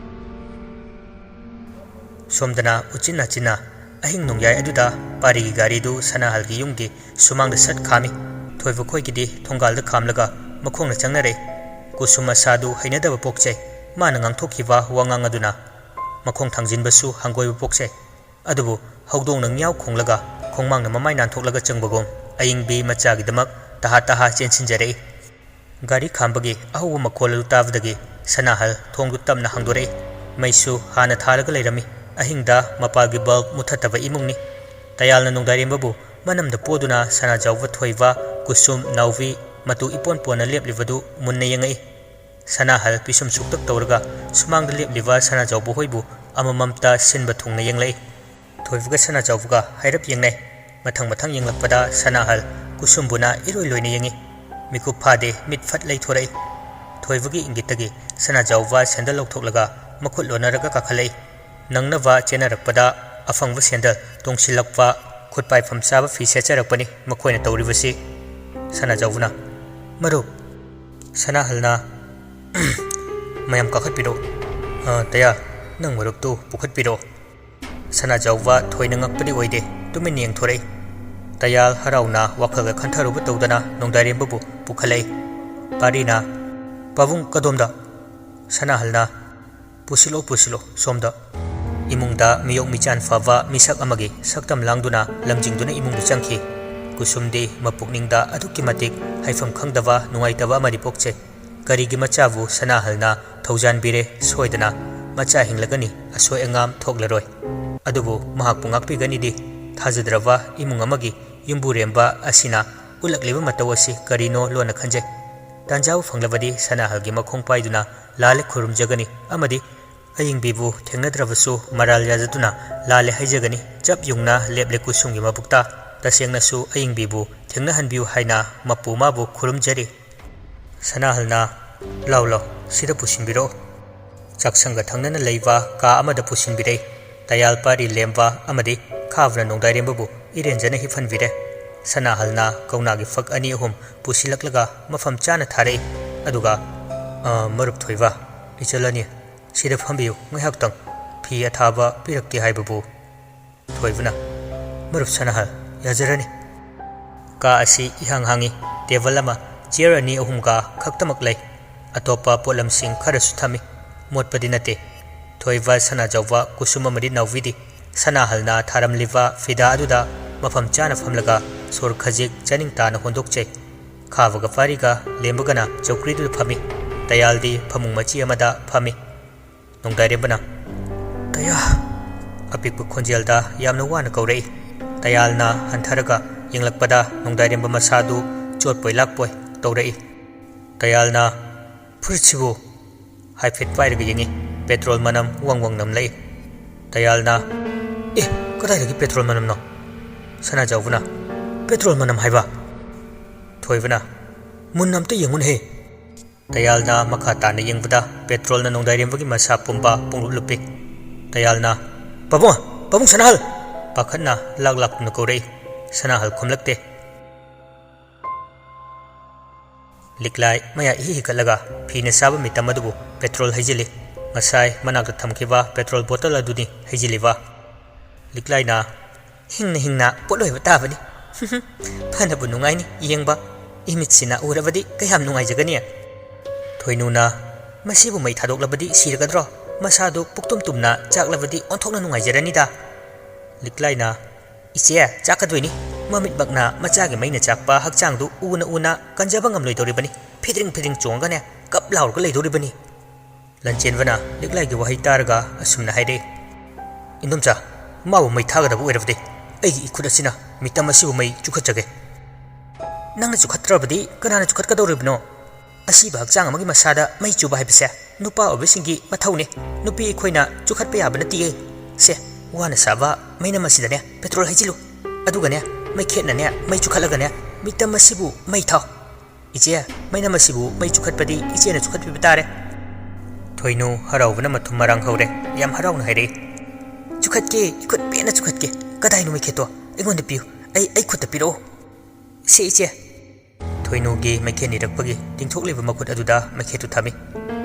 ꯁꯣꯝꯗꯅ ꯎꯆꯤꯟ ꯅꯥꯆꯤꯟꯅ ꯑꯍꯤꯡ ꯅꯣꯡꯌꯥꯏ ꯑꯗꯨꯗ ꯄꯥꯔꯤꯒꯤ ꯒꯥꯔꯤꯗꯨ ꯁꯅꯥꯍꯜꯒꯤ ꯌꯨꯝꯒꯤ ꯁꯨꯃꯥꯡꯗ ꯁꯠ ꯈꯥꯝꯃꯤ꯫ ꯊꯣꯏꯕ ꯈꯣꯏꯒꯤꯗꯤ ꯊꯣꯡꯒꯥꯜꯗ ꯈꯥꯝꯂꯒ ꯃꯈꯣꯡꯅ ꯆꯪꯅꯔꯦ꯫ ꯀꯨꯁꯨꯝ ꯃꯁꯥꯗꯨ ꯍꯩꯅꯗꯕ ꯄꯣꯛꯆꯩ꯫ ꯃꯥꯅ ꯉꯥꯡꯊꯣꯛꯈꯤꯕ ꯋꯥꯉꯥꯡ ꯑꯗꯨꯅ ꯃꯈꯣꯡ ꯊꯥꯡꯖꯤꯟꯕꯁꯨ ꯍꯪꯒꯣꯏꯕ ꯄꯣꯛꯆꯩ꯫ ꯑꯗꯨꯕꯨ ꯍꯧꯗꯣꯡꯅ ꯉꯤꯌꯥꯎ ꯈꯣꯡꯂꯒ ꯈꯣꯡꯃꯥꯡꯅ ꯃꯃꯥꯏ ꯅꯥꯟꯊꯣꯛꯂꯒ ꯆꯪꯕꯒꯨꯝ ꯑꯏꯪꯕꯤ ꯃꯆꯥꯒꯤꯗꯃꯛ ꯇꯍꯥ ꯇꯍꯥ ꯆꯦꯟꯁꯤꯟꯖꯔꯛꯏ꯫ ꯒꯥꯔꯤ ꯈꯥꯝꯕꯒꯤ ꯑꯍꯧꯕ ꯃꯈꯣꯜ ꯑꯗꯨ ꯇꯥꯕꯗꯒꯤ ꯁꯅꯥꯍꯜ ꯊꯣꯡꯗꯨ ꯇꯞꯅ ꯍꯥꯡꯗꯣꯔꯛꯏ꯫ ꯃꯩꯁꯨ ꯍꯥꯟꯅ ꯊꯥꯜꯂꯒ ꯂꯩꯔꯝꯃꯤ꯫ ꯑꯍꯤꯡꯗ ꯃꯄꯥꯜꯒꯤ ꯕꯜꯕ ꯃꯨꯊꯠꯇꯕ ꯏꯃꯨꯡꯅꯤ꯫ ꯇꯌꯥꯜꯅ ꯅꯣꯡꯗꯥꯏꯔꯦꯝꯕꯕꯨ ꯃꯅꯝꯗ ꯄꯣꯗꯨꯅ ꯁꯅꯥꯖꯥꯎꯕ ꯊꯣꯏꯕ, ꯀꯨꯁꯨꯝ, ꯅꯥꯎꯕꯤ ꯃꯇꯨ ꯏꯄꯣꯟ ꯄꯣꯟꯅ ꯂꯦꯞꯂꯤꯕꯗꯨ ꯃꯨꯟꯅ ꯌꯦꯡꯉꯛꯏ꯫ ꯁꯅꯥꯍꯜ ꯄꯤꯁꯨꯝ ꯁꯨꯛꯇꯛ ꯇꯧꯔꯒ ꯁꯨꯃꯥꯡꯗ ꯂꯦꯞꯂꯤꯕ ꯁꯅꯥꯖꯥꯎꯕ ꯍꯣꯏꯕꯨ ꯑꯃꯃꯝꯇ ꯁꯤꯟꯕ ꯊꯨꯡꯅ ꯌꯦꯡꯂꯛꯏ꯫ ꯊꯣꯏꯕꯒ ꯁꯅꯥꯖꯥꯎꯕꯒ ꯍꯥꯏꯔꯞ ꯌꯦꯡꯅꯩ꯫ ꯃꯊꯪ ꯃꯊꯪ ꯌꯦꯡꯂꯛꯄꯗ ꯁꯅꯥꯍꯜ ꯀꯨꯁꯨꯝꯕꯨꯅ ꯏꯔꯣꯏ ꯂꯣꯏꯅ ꯌꯦꯡꯉꯤ꯫ ꯃꯤꯀꯨꯞ ꯐꯥꯗꯦ, ꯃꯤꯠ ꯐꯠ ꯂꯩꯊꯣꯔꯛꯏ꯫ ꯊꯣꯏꯕꯒꯤ ꯏꯪꯒꯤꯠꯇꯒꯤ ꯁꯅꯥꯖꯥꯎꯕ ꯁꯦꯟꯗꯜ ꯂꯧꯊꯣꯛꯂꯒ ꯃꯈꯨꯠ ꯂꯣꯟꯅꯔꯒ ꯀꯥꯈꯠꯂꯛꯏ꯫ ꯅꯪꯅꯕ ꯆꯦꯟꯅꯔꯛꯄꯗ ꯑꯐꯪꯕ ꯁꯦꯟꯗꯜ ꯇꯣꯡꯁꯤꯜꯂꯛꯄ, ꯈꯨꯠ ꯄꯥꯏꯐꯝ ꯆꯥꯕ ꯐꯤ ꯁꯦꯠꯆꯔꯛꯄꯅꯤ ꯃꯈꯣꯏꯅ ꯇꯧꯔꯤꯕꯁꯤ꯫ ꯁꯅꯥꯖꯥꯎꯕꯅ, "ꯃꯔꯨꯞ!" ꯁꯅꯥꯍꯜꯅ, "ꯃꯌꯥꯝ ꯀꯥꯈꯠꯄꯤꯔꯣ꯫ ꯑ, ꯇꯌꯥꯜ, ꯅꯪ ꯃꯔꯨꯞꯇꯨ ꯄꯨꯈꯠꯄꯤꯔꯣ꯫" ꯁꯅꯥꯖꯥꯎꯕ ꯊꯣꯏꯅ ꯉꯛꯄꯗꯤ ꯑꯣꯏꯗꯦ, ꯇꯨꯃꯤꯟꯅ ꯌꯦꯡꯊꯣꯔꯛꯏ꯫ ꯇꯌꯥꯜ ꯍꯔꯥꯎꯅ ꯋꯥꯈꯜꯒ ꯈꯟꯊꯔꯨꯕ ꯇꯧꯗꯅ ꯅꯣꯡꯗꯥꯏꯔꯦꯝꯕꯕꯨ ꯄꯨꯈꯠꯂꯛꯏ꯫ ꯄꯥꯔꯤꯅ, "ꯄꯥꯕꯨꯡ, ꯀꯗꯣꯝꯗ?" ꯁꯅꯥꯍꯜꯅ, "ꯄꯨꯁꯤꯜꯂꯣ, ꯄꯨꯁꯤꯜꯂꯣ, ꯁꯣꯝꯗ꯫" ꯏꯃꯨꯡꯗ ꯃꯤꯌꯣꯛ ꯃꯤꯆꯥꯟ ꯐꯕ ꯃꯤꯁꯛ ꯑꯃꯒꯤ ꯁꯛꯇꯝ ꯂꯥꯡꯗꯨꯅ ꯂꯪꯖꯤꯡꯗꯨꯅ ꯏꯃꯨꯡꯗ ꯆꯪꯈꯤ꯫ ꯀꯨꯁꯨꯝꯗꯤ ꯃꯄꯨꯛꯅꯤꯡꯗ ꯑꯗꯨꯛꯀꯤ ꯃꯇꯤꯛ ꯍꯥꯏꯐꯝ ꯈꯪꯗꯕ ꯅꯨꯡꯉꯥꯏꯇꯕ ꯑꯃꯗꯤ ꯄꯣꯛꯆꯩ꯫ ꯀꯔꯤꯒꯤ ꯃꯆꯥꯕꯨ ꯁꯅꯥꯍꯜꯅ ꯊꯧꯖꯥꯟꯕꯤꯔꯦ? ꯁꯣꯏꯗꯅ ꯃꯆꯥ ꯍꯤꯡꯂꯒꯅꯤ, ꯑꯁꯣꯏ ꯑꯉꯥꯝ ꯊꯣꯛꯂꯔꯣꯏ꯫ ꯑꯗꯨꯕꯨ ꯃꯍꯥꯛꯄꯨ ꯉꯥꯛꯄꯤꯒꯅꯤꯗꯤ? ꯊꯥꯖꯗ꯭ꯔꯕ ꯏꯃꯨꯡ ꯑꯃꯒꯤ ꯌꯨꯝꯕꯨꯔꯦꯝꯕ ꯑꯁꯤꯅ ꯎꯠꯂꯛꯂꯤꯕ ꯃꯇꯧ ꯑꯁꯤ ꯀꯔꯤꯅꯣ ꯂꯣꯟꯅ ꯈꯟꯖꯩ꯫ ꯇꯥꯟꯖꯥꯕꯨ ꯐꯪꯂꯕꯗꯤ ꯁꯅꯥꯍꯜꯒꯤ ꯃꯈꯣꯡ ꯄꯥꯏꯗꯨꯅ ꯂꯥꯜꯂꯦ ꯈꯨꯔꯨꯝꯖꯒꯅꯤ ꯑꯃꯗꯤ ꯑꯌꯤꯡꯕꯤꯕꯨ ꯊꯦꯡꯅꯗ꯭ꯔꯕꯁꯨ ꯃꯔꯥꯜ ꯌꯥꯖꯗꯨꯅ ꯂꯥꯜꯂꯦ ꯍꯥꯏꯖꯒꯅꯤ꯫ ꯆꯞ ꯌꯨꯡꯅ ꯂꯦꯞꯂꯦ ꯀꯨꯁꯨꯝꯒꯤ ꯃꯕꯨꯛꯇ꯫ ꯇꯁꯦꯡꯅꯁꯨ ꯑꯌꯤꯡꯕꯤꯕꯨ ꯊꯦꯡꯅꯍꯟꯕꯤꯌꯨ ꯍꯥꯏꯅ ꯃꯄꯨ ꯃꯥꯕꯨ ꯈꯨꯔꯨꯝꯖꯔꯤ꯫ ꯁꯅꯥꯍꯜꯅ, "ꯂꯥꯎ, ꯂꯥꯎ, ꯁꯤꯗ ꯄꯨꯁꯤꯟꯕꯤꯔꯛꯑꯣ꯫" ꯆꯥꯛꯁꯪꯒ ꯊꯪꯅꯅ ꯂꯩꯕ ꯀꯥ ꯑꯃꯗ ꯄꯨꯁꯤꯟꯕꯤꯔꯦ꯫ ꯇꯌꯥꯜ ꯄꯥꯔꯤ ꯂꯦꯝꯕ ꯑꯃꯗꯤ ꯈꯥꯕꯅ ꯅꯣꯡꯗꯥꯏꯔꯦꯝꯕꯕꯨ ꯏꯔꯦꯟꯖꯅ ꯍꯤꯞꯍꯟꯕꯤꯔꯦ꯫ ꯁꯅꯥꯍꯜꯅ ꯀꯧꯅꯥꯒꯤ ꯐꯛ ꯑꯅꯤ ꯑꯍꯨꯝ ꯄꯨꯁꯤꯜꯂꯛꯂꯒ ꯃꯐꯝ ꯆꯥꯅ ꯊꯥꯔꯛꯏ꯫ ꯑꯗꯨꯒ, "ꯑ, ꯃꯔꯨꯞ ꯊꯣꯏꯕ, ꯏꯆꯜ ꯑꯅꯤ, ꯁꯤꯗ ꯐꯝꯕꯤꯌꯨ ꯉꯥꯏꯍꯥꯛꯇꯪ꯫ ꯐꯤ ꯑꯊꯥꯕ ꯄꯤꯔꯛꯀꯦ ꯍꯥꯏꯕꯕꯨ?" ꯊꯣꯏꯕꯅ, "ꯃꯔꯨꯞ ꯁꯅꯥꯍꯜ, ꯌꯥꯖꯔꯅꯤ꯫ ꯀꯥ ꯑꯁꯤ ꯏꯍꯥꯡ ꯍꯥꯡꯉꯤ꯫ ꯇꯦꯕꯜ ꯑꯃ, ꯆꯤꯌꯔ ꯑꯅꯤ ꯑꯍꯨꯝꯒ ꯈꯛꯇꯃꯛ ꯂꯩ꯫ ꯑꯇꯣꯞꯄ ꯄꯣꯠꯂꯝꯁꯤꯡ ꯈꯔꯁꯨ ꯊꯝꯃꯤ꯫ ꯃꯣꯠꯄꯗꯤ ꯅꯠꯇꯦ꯫" ꯊꯣꯏꯕ, ꯁꯅꯥꯖꯥꯎꯕ, ꯀꯨꯁꯨꯝ ꯑꯃꯗꯤ ꯅꯥꯎꯕꯤꯗꯤ ꯁꯅꯥꯍꯜꯅ ꯊꯥꯔꯝꯂꯤꯕ ꯐꯤꯗꯥ ꯑꯗꯨꯗ ꯃꯐꯝ ꯆꯥꯅ ꯐꯝꯂꯒ ꯁꯣꯔ ꯈꯖꯤꯛ ꯆꯥꯅꯤꯡ ꯇꯥꯅ ꯍꯣꯟꯗꯣꯛꯆꯩ꯫ ꯈꯥꯕꯒ ꯄꯥꯔꯤꯒ ꯂꯦꯝꯕꯒꯅ ꯆꯧꯀ꯭ꯔꯤꯗꯨꯗ ꯐꯝꯃꯤ꯫ ꯇꯌꯥꯜꯗꯤ ꯐꯃꯨꯡ ꯃꯆꯤ ꯑꯃꯗ ꯐꯝꯃꯤ꯫ ꯅꯣꯡꯗꯥꯏꯔꯦꯝꯕꯅ, "ꯇꯌꯥ!" ꯑꯄꯤꯛꯄ ꯈꯣꯟꯖꯦꯜꯗ ꯌꯥꯝꯅ ꯋꯥꯅ ꯀꯧꯔꯛꯏ꯫ ꯇꯌꯥꯜꯅ ꯍꯟꯊꯔꯒ ꯌꯦꯡꯂꯛꯄꯗ ꯅꯣꯡꯗꯥꯏꯔꯦꯝꯕ ꯃꯁꯥꯗꯨ ꯆꯣꯠꯄꯣꯏ ꯂꯥꯛꯄꯣꯏ ꯇꯧꯔꯛꯏ꯫ ꯇꯌꯥꯜꯅ, "ꯐꯨꯔꯤꯠꯁꯤꯕꯨ?" ꯍꯥꯏꯐꯦꯠ ꯄꯥꯏꯔꯒ ꯌꯦꯡꯉꯤ꯫ ꯄꯦꯇ꯭ꯔꯣꯜ ꯃꯅꯝ ꯋꯪ ꯋꯪ ꯅꯝꯂꯛꯏ꯫ ꯇꯌꯥꯜꯅ, "ꯑꯦ, ꯀꯗꯥꯏꯗꯒꯤ ꯄꯦꯇ꯭ꯔꯣꯜ ꯃꯅꯝꯅꯣ?" ꯁꯅꯥꯖꯥꯎꯕꯅ, "ꯄꯦꯇ꯭ꯔꯣꯜ ꯃꯅꯝ ꯍꯥꯏꯕ?" ꯊꯣꯏꯕꯅ, "ꯃꯨꯟꯅ ꯑꯝꯇ ꯌꯦꯡꯉꯨꯅꯦꯍꯦ!" ꯇꯌꯥꯜꯅ ꯃꯈꯥ ꯇꯥꯅ ꯌꯦꯡꯕꯗ ꯄꯦꯇ꯭ꯔꯣꯜꯅ ꯅꯣꯡꯗꯥꯏꯔꯦꯝꯕꯒꯤ ꯃꯁꯥ ꯄꯨꯝꯕ ꯄꯨꯡꯂꯨꯞ ꯂꯨꯞꯄꯤ꯫ ꯇꯌꯥꯜꯅ, "ꯄꯥꯕꯨꯡ! ꯄꯥꯕꯨꯡ ꯁꯅꯥꯍꯜ!" ꯄꯥꯈꯠꯅ ꯂꯥꯛ ꯂꯥꯛꯇꯨꯅ ꯀꯧꯔꯛꯏ꯫ ꯁꯅꯥꯍꯜ ꯈꯨꯝꯂꯛꯇꯦ꯫ ꯂꯤꯛꯂꯥꯏ ꯃꯌꯥ ꯏꯍꯤ ꯍꯤꯒꯠꯂꯒ ꯐꯤꯅ ꯁꯥꯕ ꯃꯤꯇꯝ ꯑꯗꯨꯕꯨ ꯄꯦꯇ꯭ꯔꯣꯜ ꯍꯩꯖꯤꯜꯂꯤ꯫ ꯉꯁꯥꯏ ꯃꯅꯥꯛꯇ ꯊꯝꯈꯤꯕ ꯄꯦꯇ꯭ꯔꯣꯜ ꯕꯣꯇꯜ ꯑꯗꯨꯅꯤ ꯍꯩꯖꯤꯜꯂꯤꯕ꯫ ꯂꯤꯛꯂꯥꯏꯅ, "ꯍꯤꯡꯅ ꯍꯤꯡꯅ ꯄꯣꯠꯂꯣꯏꯕ ꯇꯥꯕꯅꯤ꯫ ꯐꯅꯕꯨ ꯅꯨꯡꯉꯥꯏꯅꯤ ꯌꯦꯡꯕ꯫ ꯏꯃꯤꯠꯁꯤꯅ ꯎꯔꯕꯗꯤ ꯀꯌꯥꯝ ꯅꯨꯡꯉꯥꯏꯖꯒꯅꯤ?" ꯊꯣꯏꯅꯨꯅ, "ꯃꯁꯤꯕꯨ ꯃꯩ ꯊꯥꯗꯣꯛꯂꯕꯗꯤ ꯁꯤꯔꯒꯗ꯭ꯔꯣ? ꯃꯁꯥꯗꯨ ꯄꯨꯛꯇꯨꯝ ꯇꯨꯝꯅ ꯆꯥꯛꯂꯕꯗꯤ ꯑꯣꯟꯊꯣꯛꯅ ꯅꯨꯡꯉꯥꯏꯖꯔꯅꯤꯗ꯫" ꯂꯤꯛꯂꯥꯏꯅ, "ꯏꯆꯦ, ꯆꯥꯛꯀꯗꯣꯏꯅꯤ꯫ ꯃꯃꯤꯠꯃꯛꯅ ꯃꯆꯥꯒꯤ ꯃꯩꯅ ꯆꯥꯛꯄ ꯍꯛꯆꯥꯡꯗꯨ ꯎꯅ ꯎꯅ ꯀꯟꯖꯕ ꯉꯝꯂꯣꯏꯗꯧꯔꯤꯕꯅꯤ꯫ ꯐꯤꯗ꯭ꯔꯤꯡ ꯐꯤꯗ꯭ꯔꯤꯡ ꯆꯣꯡꯉꯒꯅꯦ ꯀꯞ ꯂꯥꯎꯔꯒ ꯂꯩꯗꯧꯔꯤꯕꯅꯤ꯫" ꯂꯟꯆꯦꯟꯕꯅ ꯂꯤꯛꯂꯥꯏꯒꯤ ꯋꯥꯍꯩ ꯇꯥꯔꯒ ꯑꯁꯨꯝꯅ ꯍꯥꯏꯔꯛꯏ, "ꯏꯟꯗꯣꯝꯆꯥ, ꯃꯥꯕꯨ ꯃꯩ ꯊꯥꯒꯗꯕ ꯑꯣꯏꯔꯕꯗꯤ ꯑꯩꯒꯤ ꯏꯈꯨꯠ ꯑꯁꯤꯅ ꯃꯤꯇꯝ ꯑꯁꯤꯕꯨ ꯃꯩ ꯆꯨꯈꯠꯆꯒꯦ꯫" "ꯅꯪꯅ ꯆꯨꯈꯠꯇ꯭ꯔꯕꯗꯤ ꯀꯅꯥꯅ ꯆꯨꯈꯠꯀꯗꯧꯔꯤꯕꯅꯣ? ꯑꯁꯤꯕ ꯍꯛꯆꯥꯡ ꯑꯃꯒꯤ ꯃꯁꯥꯗ ꯃꯩ ꯆꯨꯕ ꯍꯥꯏꯕꯁꯦ ꯅꯨꯄꯥ ꯑꯣꯏꯕꯁꯤꯡꯒꯤ ꯃꯊꯧꯅꯦ꯫ ꯅꯨꯄꯤ ꯑꯩꯈꯣꯏꯅ ꯆꯨꯈꯠꯄ ꯌꯥꯕ ꯅꯠꯇꯤꯌꯦ꯫ ꯁꯦ, ꯋꯥꯅ ꯁꯥꯕ ꯃꯩꯅꯝ ꯑꯁꯤꯗꯅꯦ ꯄꯦꯇ꯭ꯔꯣꯜ ꯍꯩꯖꯤꯜꯂꯨ꯫ ꯑꯗꯨꯒꯅꯦ, ꯃꯩꯈꯦꯠꯅꯅꯦ ꯃꯩ ꯆꯨꯈꯠꯂꯒꯅꯦ ꯃꯤꯇꯝ ꯑꯁꯤꯕꯨ ꯃꯩ ꯊꯥꯎ꯫ ꯏꯆꯦ, ꯃꯩꯅꯝ ꯑꯁꯤꯕꯨ ꯃꯩ ꯆꯨꯈꯠꯄꯗꯤ ꯏꯆꯦꯅ ꯆꯨꯈꯠꯄꯤꯕ ꯇꯥꯔꯦ꯫" ꯊꯣꯏꯅꯨ ꯍꯔꯥꯎꯕꯅ ꯃꯊꯨꯝ ꯃꯔꯥꯡ ꯍꯧꯔꯦ꯫ ꯌꯥꯝ ꯍꯔꯥꯎꯅ ꯍꯥꯏꯔꯛꯏ, "ꯆꯨꯈꯠꯀꯦ, ꯏꯈꯨꯠ ꯄꯦꯟꯅ ꯆꯨꯈꯠꯀꯦ꯫ ꯀꯗꯥꯏꯅꯣ ꯃꯩꯈꯦꯠꯇꯣ? ꯑꯩꯉꯣꯟꯗ ꯄꯤꯌꯨ꯫ ꯑꯩ, ꯑꯩ ꯈꯨꯠꯇ ꯄꯤꯔꯛꯑꯣ꯫" "ꯁꯦ, ꯏꯆꯦ꯫" ꯊꯣꯏꯅꯨꯒꯤ ꯃꯩꯈꯦꯠ ꯅꯤꯔꯛꯄꯒꯤ ꯇꯤꯡꯊꯣꯛꯂꯤꯕ ꯃꯈꯨꯠ ꯑꯗꯨꯗ ꯃꯩꯈꯦꯠꯇꯨ ꯊꯝꯃꯤ꯫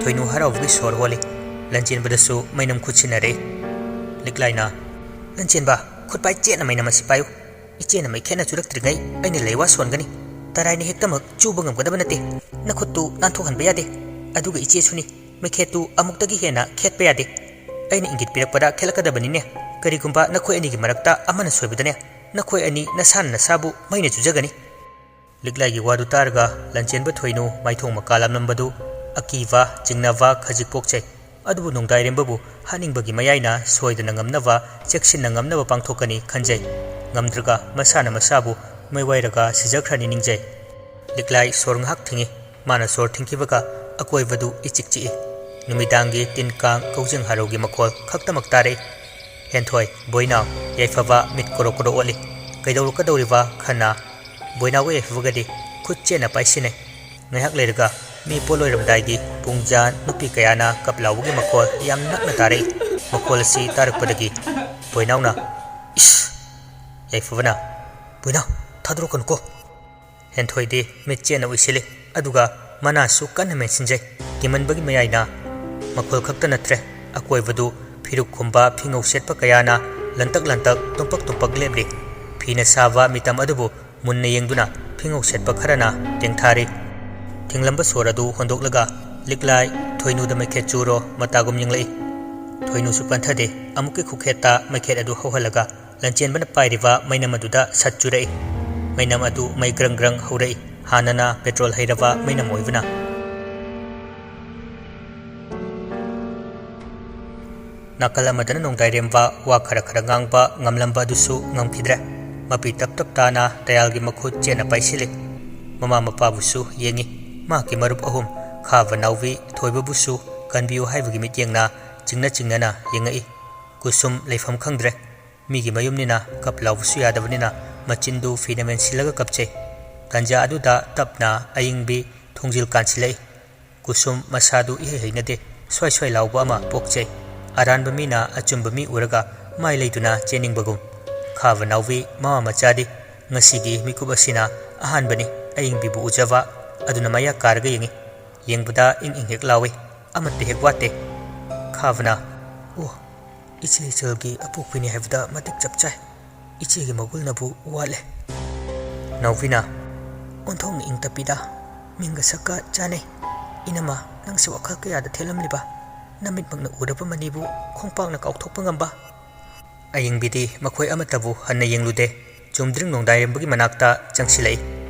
ꯊꯣꯏꯅꯨ ꯍꯔꯥꯎꯕꯒꯤ ꯁꯣꯔ ꯍꯣꯜꯂꯤ꯫ ꯂꯟꯆꯦꯟꯕꯗꯁꯨ ꯃꯩꯅꯝ ꯈꯨꯠ ꯁꯤꯟꯅꯔꯦ꯫ ꯂꯤꯛꯂꯥꯏꯅ, "ꯂꯟꯆꯦꯟꯕ, "ꯈꯨꯠꯄꯥꯏ ꯆꯦꯠꯅ ꯃꯩꯅꯝ ꯑꯁꯤ ꯄꯥꯏꯌꯨ꯫ ꯏꯆꯦꯅ ꯃꯩꯈꯦꯠꯅ ꯆꯨꯔꯛꯇ꯭ꯔꯤꯉꯩ ꯑꯩꯅ ꯂꯩꯋꯥ ꯁꯣꯟꯒꯅꯤ꯫ ꯇꯔꯥꯏꯅ ꯍꯦꯛꯇꯃꯛ ꯆꯨꯕ ꯉꯝꯒꯗꯕ ꯅꯠꯇꯦ꯫ ꯅꯈꯨꯠꯇꯨ ꯅꯥꯟꯊꯣꯛꯍꯟꯕ ꯌꯥꯗꯦ꯫ ꯑꯗꯨꯒ ꯏꯆꯦꯁꯨꯅꯤ, ꯃꯩꯈꯦꯠꯇꯨ ꯑꯃꯨꯛꯇꯒꯤ ꯍꯦꯟꯅ ꯈꯦꯠꯄ ꯌꯥꯗꯦ꯫ ꯑꯩꯅ ꯏꯪꯒꯤꯠ ꯄꯤꯔꯛꯄꯗ ꯈꯦꯠꯂꯛꯀꯗꯕꯅꯤꯅꯦ꯫ ꯀꯔꯤꯒꯨꯝꯕ ꯅꯈꯣꯏ ꯑꯅꯤꯒꯤ ꯃꯔꯛꯇ ꯑꯃꯅ ꯁꯣꯏꯕꯗꯅꯦ, ꯅꯈꯣꯏ ꯑꯅꯤ ꯅꯁꯥꯅ ꯅꯁꯥꯕꯨ ꯃꯩꯅ ꯆꯨꯖꯒꯅꯤ꯫" ꯂꯤꯛꯂꯥꯏꯒꯤ ꯋꯥꯗꯨ ꯇꯥꯔꯒ ꯂꯟꯆꯦꯟꯕ ꯊꯣꯏꯅꯨ ꯃꯥꯏꯊꯣꯡ ꯃꯀꯥ ꯂꯥꯝꯂꯝꯕꯗꯨ ꯑꯀꯤꯕ, ꯆꯤꯡꯅꯕ ꯈꯖꯤꯛ ꯄꯣꯛꯆꯩ꯫ ꯑꯗꯨꯕꯨ ꯅꯣꯡꯗꯥꯏꯔꯦꯝꯕꯕꯨ ꯍꯥꯠꯅꯤꯡꯕꯒꯤ ꯃꯌꯥꯏꯅ ꯁꯣꯏꯗꯅ ꯉꯝꯅꯕ, ꯆꯦꯛꯁꯤꯟꯅ ꯉꯝꯅꯕ ꯄꯥꯡꯊꯣꯛꯀꯅꯤ ꯈꯟꯖꯩ꯫ ꯉꯝꯗ꯭ꯔꯒ ꯃꯁꯥꯅ ꯃꯁꯥꯕꯨ ꯃꯩ ꯋꯥꯏꯔꯒ ꯁꯤꯖꯈ꯭ꯔꯅꯤ ꯅꯤꯡꯖꯩ꯫ ꯂꯤꯛꯂꯥꯏ ꯁꯣꯔ ꯉꯥꯏꯍꯥꯛ ꯊꯤꯡꯏ꯫ ꯃꯥꯅ ꯁꯣꯔ ꯊꯤꯡꯈꯤꯕꯒ ꯑꯀꯣꯏꯕꯗꯨ ꯏꯆꯤꯛ ꯆꯤꯛꯏ꯫ ꯅꯨꯃꯤꯗꯥꯡꯒꯤ ꯇꯤꯟ ꯀꯥꯡ ꯀꯧꯖꯦꯡ ꯍꯥꯔꯧꯒꯤ ꯃꯈꯣꯜ ꯈꯛꯇꯃꯛ ꯇꯥꯔꯛꯏ꯫ "ꯍꯦꯟꯊꯣꯏ, ꯕꯣꯏꯅꯥꯎ, ꯌꯥꯏꯐꯕ ꯃꯤꯠ ꯀꯣꯔꯣ ꯀꯣꯔꯣ ꯑꯣꯠꯂꯤ꯫ ꯀꯩꯗꯧꯔꯛꯀꯗꯧꯔꯤꯕ ꯈꯟꯅ?" ꯕꯣꯏꯅꯥꯎꯒ ꯌꯥꯏꯐꯕꯒꯗꯤ ꯈꯨꯠ ꯆꯦꯠꯅ ꯄꯥꯏꯁꯤꯟꯅꯩ꯫ ꯉꯥꯏꯍꯥꯛ ꯂꯩꯔꯒ ꯃꯤ ꯄꯣꯠ ꯂꯣꯏꯔꯝꯗꯥꯏꯒꯤ ꯄꯨꯡꯖꯥ ꯅꯨꯄꯤ ꯀꯌꯥꯅ ꯀꯞ ꯂꯥꯎꯕꯒꯤ ꯃꯈꯣꯜ ꯌꯥꯝ ꯅꯛꯅ ꯇꯥꯔꯛꯏ꯫ ꯃꯈꯣꯜ ꯑꯁꯤ ꯇꯥꯔꯛꯄꯗꯒꯤ ꯕꯣꯏꯅꯥꯎꯅ, "ꯏꯁ!" ꯌꯥꯏꯐꯕꯅ, "ꯕꯣꯏꯅꯥꯎ, ꯊꯥꯗꯣꯔꯛꯀꯅꯨꯀꯣ!" ꯍꯦꯟꯊꯣꯏꯗꯤ ꯃꯤꯠ ꯆꯦꯠꯅ ꯎꯏꯁꯤꯜꯂꯤ, ꯑꯗꯨꯒ ꯃꯅꯥꯁꯨ ꯀꯟꯅ ꯃꯦꯟꯁꯤꯟꯖꯩ꯫ ꯀꯤꯃꯟꯕꯒꯤ ꯃꯌꯥꯏꯅ ꯃꯈꯣꯜ ꯈꯛꯇ ꯅꯠꯇ꯭ꯔꯦ, ꯑꯀꯣꯏꯕꯗꯨ ꯐꯤꯔꯨꯛ ꯈꯨꯝꯕ ꯐꯤꯉꯧ ꯁꯦꯠꯄ ꯀꯌꯥꯅ ꯂꯟꯇꯛ ꯂꯟꯇꯛ, ꯇꯨꯝꯄꯛ ꯇꯨꯝꯄꯛ ꯂꯦꯞꯂꯤ꯫ ꯐꯤꯅ ꯁꯥꯕ ꯃꯤꯇꯝ ꯑꯗꯨꯕꯨ ꯃꯨꯟꯅ ꯌꯦꯡꯗꯨꯅ ꯐꯤꯉꯧ ꯁꯦꯠꯄ ꯈꯔꯅ ꯇꯦꯡꯊꯥꯔꯤ꯫ ꯊꯤꯡꯂꯝꯕ ꯁꯣꯔ ꯑꯗꯨ ꯍꯣꯟꯗꯣꯛꯂꯒ, "ꯂꯤꯛꯂꯥꯏ, ꯊꯣꯏꯅꯨꯗ ꯃꯩꯈꯦꯠ ꯆꯨꯔꯣ" ꯃꯇꯥꯒꯨꯝ ꯌꯦꯡꯂꯛꯏ꯫ ꯊꯣꯏꯅꯨꯁꯨ ꯄꯟꯊꯗꯦ꯫ ꯑꯃꯨꯛꯀꯤ ꯈꯨꯈꯦꯠꯇ ꯃꯩꯈꯦꯠ ꯑꯗꯨ ꯍꯧꯍꯜꯂꯒ, ꯂꯟꯆꯦꯟꯕꯅ ꯄꯥꯏꯔꯤꯕ ꯃꯩꯅꯝ ꯑꯗꯨꯗ ꯁꯠ ꯆꯨꯔꯛꯏ꯫ ꯃꯩꯅꯝ ꯑꯗꯨ ꯃꯩ ꯒ꯭ꯔꯪ ꯒ꯭ꯔꯪ ꯍꯧꯔꯛꯏ꯫ ꯍꯥꯟꯅꯅ ꯄꯦꯇ꯭ꯔꯣꯜ ꯍꯩꯔꯕ ꯃꯩꯅꯝ ꯑꯣꯏꯕꯅ꯫ ꯅꯥꯀꯜ ꯑꯃꯗꯅ ꯅꯣꯡꯗꯥꯏꯔꯦꯝꯕ ꯋꯥ ꯈꯔ ꯈꯔ ꯉꯥꯡꯕ ꯉꯝꯂꯝꯕ ꯑꯗꯨꯁꯨ ꯉꯝꯈꯤꯗ꯭ꯔꯦ꯫ ꯃꯄꯤ ꯇꯞ ꯇꯞ ꯇꯥꯅ ꯇꯌꯥꯜꯒꯤ ꯃꯈꯨꯠ ꯆꯦꯠꯅ ꯄꯥꯏꯁꯤꯜꯂꯤ꯫ ꯃꯃꯥ ꯃꯄꯥꯕꯨꯁꯨ ꯌꯦꯡꯉꯤ꯫ ꯃꯍꯥꯛꯀꯤ ꯃꯔꯨꯞ ꯑꯍꯨꯝ, ꯈꯥꯕ ꯅꯥꯎꯕꯤ, ꯊꯣꯏꯕꯕꯨꯁꯨ ꯀꯟꯕꯤꯌꯨ ꯍꯥꯏꯕꯒꯤ ꯃꯤꯠꯌꯦꯡꯅ ꯆꯤꯡꯅ ꯆꯤꯡꯅꯅ ꯌꯦꯡꯉꯛꯏ꯫ ꯀꯨꯁꯨꯝ ꯂꯩꯐꯝ ꯈꯪꯗ꯭ꯔꯦ꯫ ꯃꯤꯒꯤ ꯃꯌꯨꯝꯅꯤꯅ ꯀꯞ ꯂꯥꯎꯕꯁꯨ ꯌꯥꯗꯕꯅꯤꯅ ꯃꯆꯤꯟꯗꯨ ꯐꯤꯅ ꯃꯦꯟꯁꯤꯜꯂꯒ ꯀꯞꯆꯩ꯫ ꯇꯟꯖꯥ ꯑꯗꯨꯗ ꯇꯞꯅ ꯑꯏꯪꯕꯤ ꯊꯣꯡꯖꯤꯜ ꯀꯥꯟꯁꯤꯜꯂꯛꯏ꯫ ꯀꯨꯁꯨꯝ ꯃꯁꯥꯗꯨ ꯏꯍꯩ ꯍꯩꯅꯗꯦ꯫ ꯁ꯭ꯋꯥꯏ ꯁ꯭ꯋꯥꯏ ꯂꯥꯎꯕ ꯑꯃ ꯄꯣꯛꯆꯩ꯫ ꯑꯔꯥꯟꯕ ꯃꯤꯅ ꯑꯆꯨꯝꯕ ꯃꯤ ꯎꯔꯒ ꯃꯥꯏ ꯂꯩꯗꯨꯅ ꯆꯦꯟꯅꯤꯡꯕꯒꯨꯝ꯫ ꯈꯥꯕ ꯅꯥꯎꯕꯤ ꯃꯃꯥ ꯃꯆꯥꯗꯤ ꯉꯁꯤꯒꯤ ꯃꯤꯀꯨꯞ ꯑꯁꯤꯅ ꯑꯍꯥꯟꯕꯅꯤ ꯑꯏꯪꯕꯤꯕꯨ ꯎꯖꯕ꯫ ꯑꯗꯨꯅ ꯃꯌꯥ ꯀꯥꯔꯒ ꯌꯦꯡꯉꯤ꯫ ꯌꯦꯡꯕꯗ ꯏꯪ ꯏꯪ ꯍꯦꯛ ꯂꯥꯎꯏ꯫ ꯑꯃꯠꯇ ꯍꯦꯛ ꯋꯥꯠꯇꯦ꯫ ꯈꯥꯕꯅ, "ꯑꯣ, ꯏꯆꯦ ꯏꯆꯜꯒꯤ ꯑꯄꯣꯛꯄꯤꯅꯤ ꯍꯥꯏꯕꯗ ꯃꯇꯤꯛ ꯆꯞ ꯆꯥꯏ꯫ ꯏꯆꯦꯒꯤ ꯃꯒꯨꯜꯅꯕꯨ ꯋꯥꯠꯂꯦ꯫ ꯅꯥꯎꯕꯤꯅ, "ꯑꯣꯟꯊꯣꯛꯅ ꯏꯪ ꯇꯞꯄꯤꯗ, ꯃꯤꯡꯒ ꯁꯛꯀ ꯆꯥꯅꯩ꯫ ꯏꯅꯝꯃ, ꯅꯪꯁꯦ ꯋꯥꯈꯜ ꯀꯌꯥꯗ ꯊꯦꯜꯂꯝꯂꯤꯕ? ꯅꯃꯤꯠꯃꯛꯅ ꯎꯔꯕ ꯃꯅꯤꯕꯨ ꯈꯣꯡꯄꯥꯛꯅ ꯀꯥꯎꯊꯣꯛꯄ ꯉꯝꯕ?" ꯑꯌꯤꯡꯕꯤꯗꯤ ꯃꯈꯣꯏ ꯑꯃꯠꯇꯕꯨ ꯍꯟꯅ ꯌꯦꯡꯂꯨꯗꯦ꯫ ꯆꯨꯝꯗ꯭ꯔꯤꯡ ꯅꯣꯡꯗꯥꯏꯔꯦꯝꯕꯒꯤ ꯃꯅꯥꯛꯇ ꯆꯪꯁꯤꯜꯂꯛꯏ꯫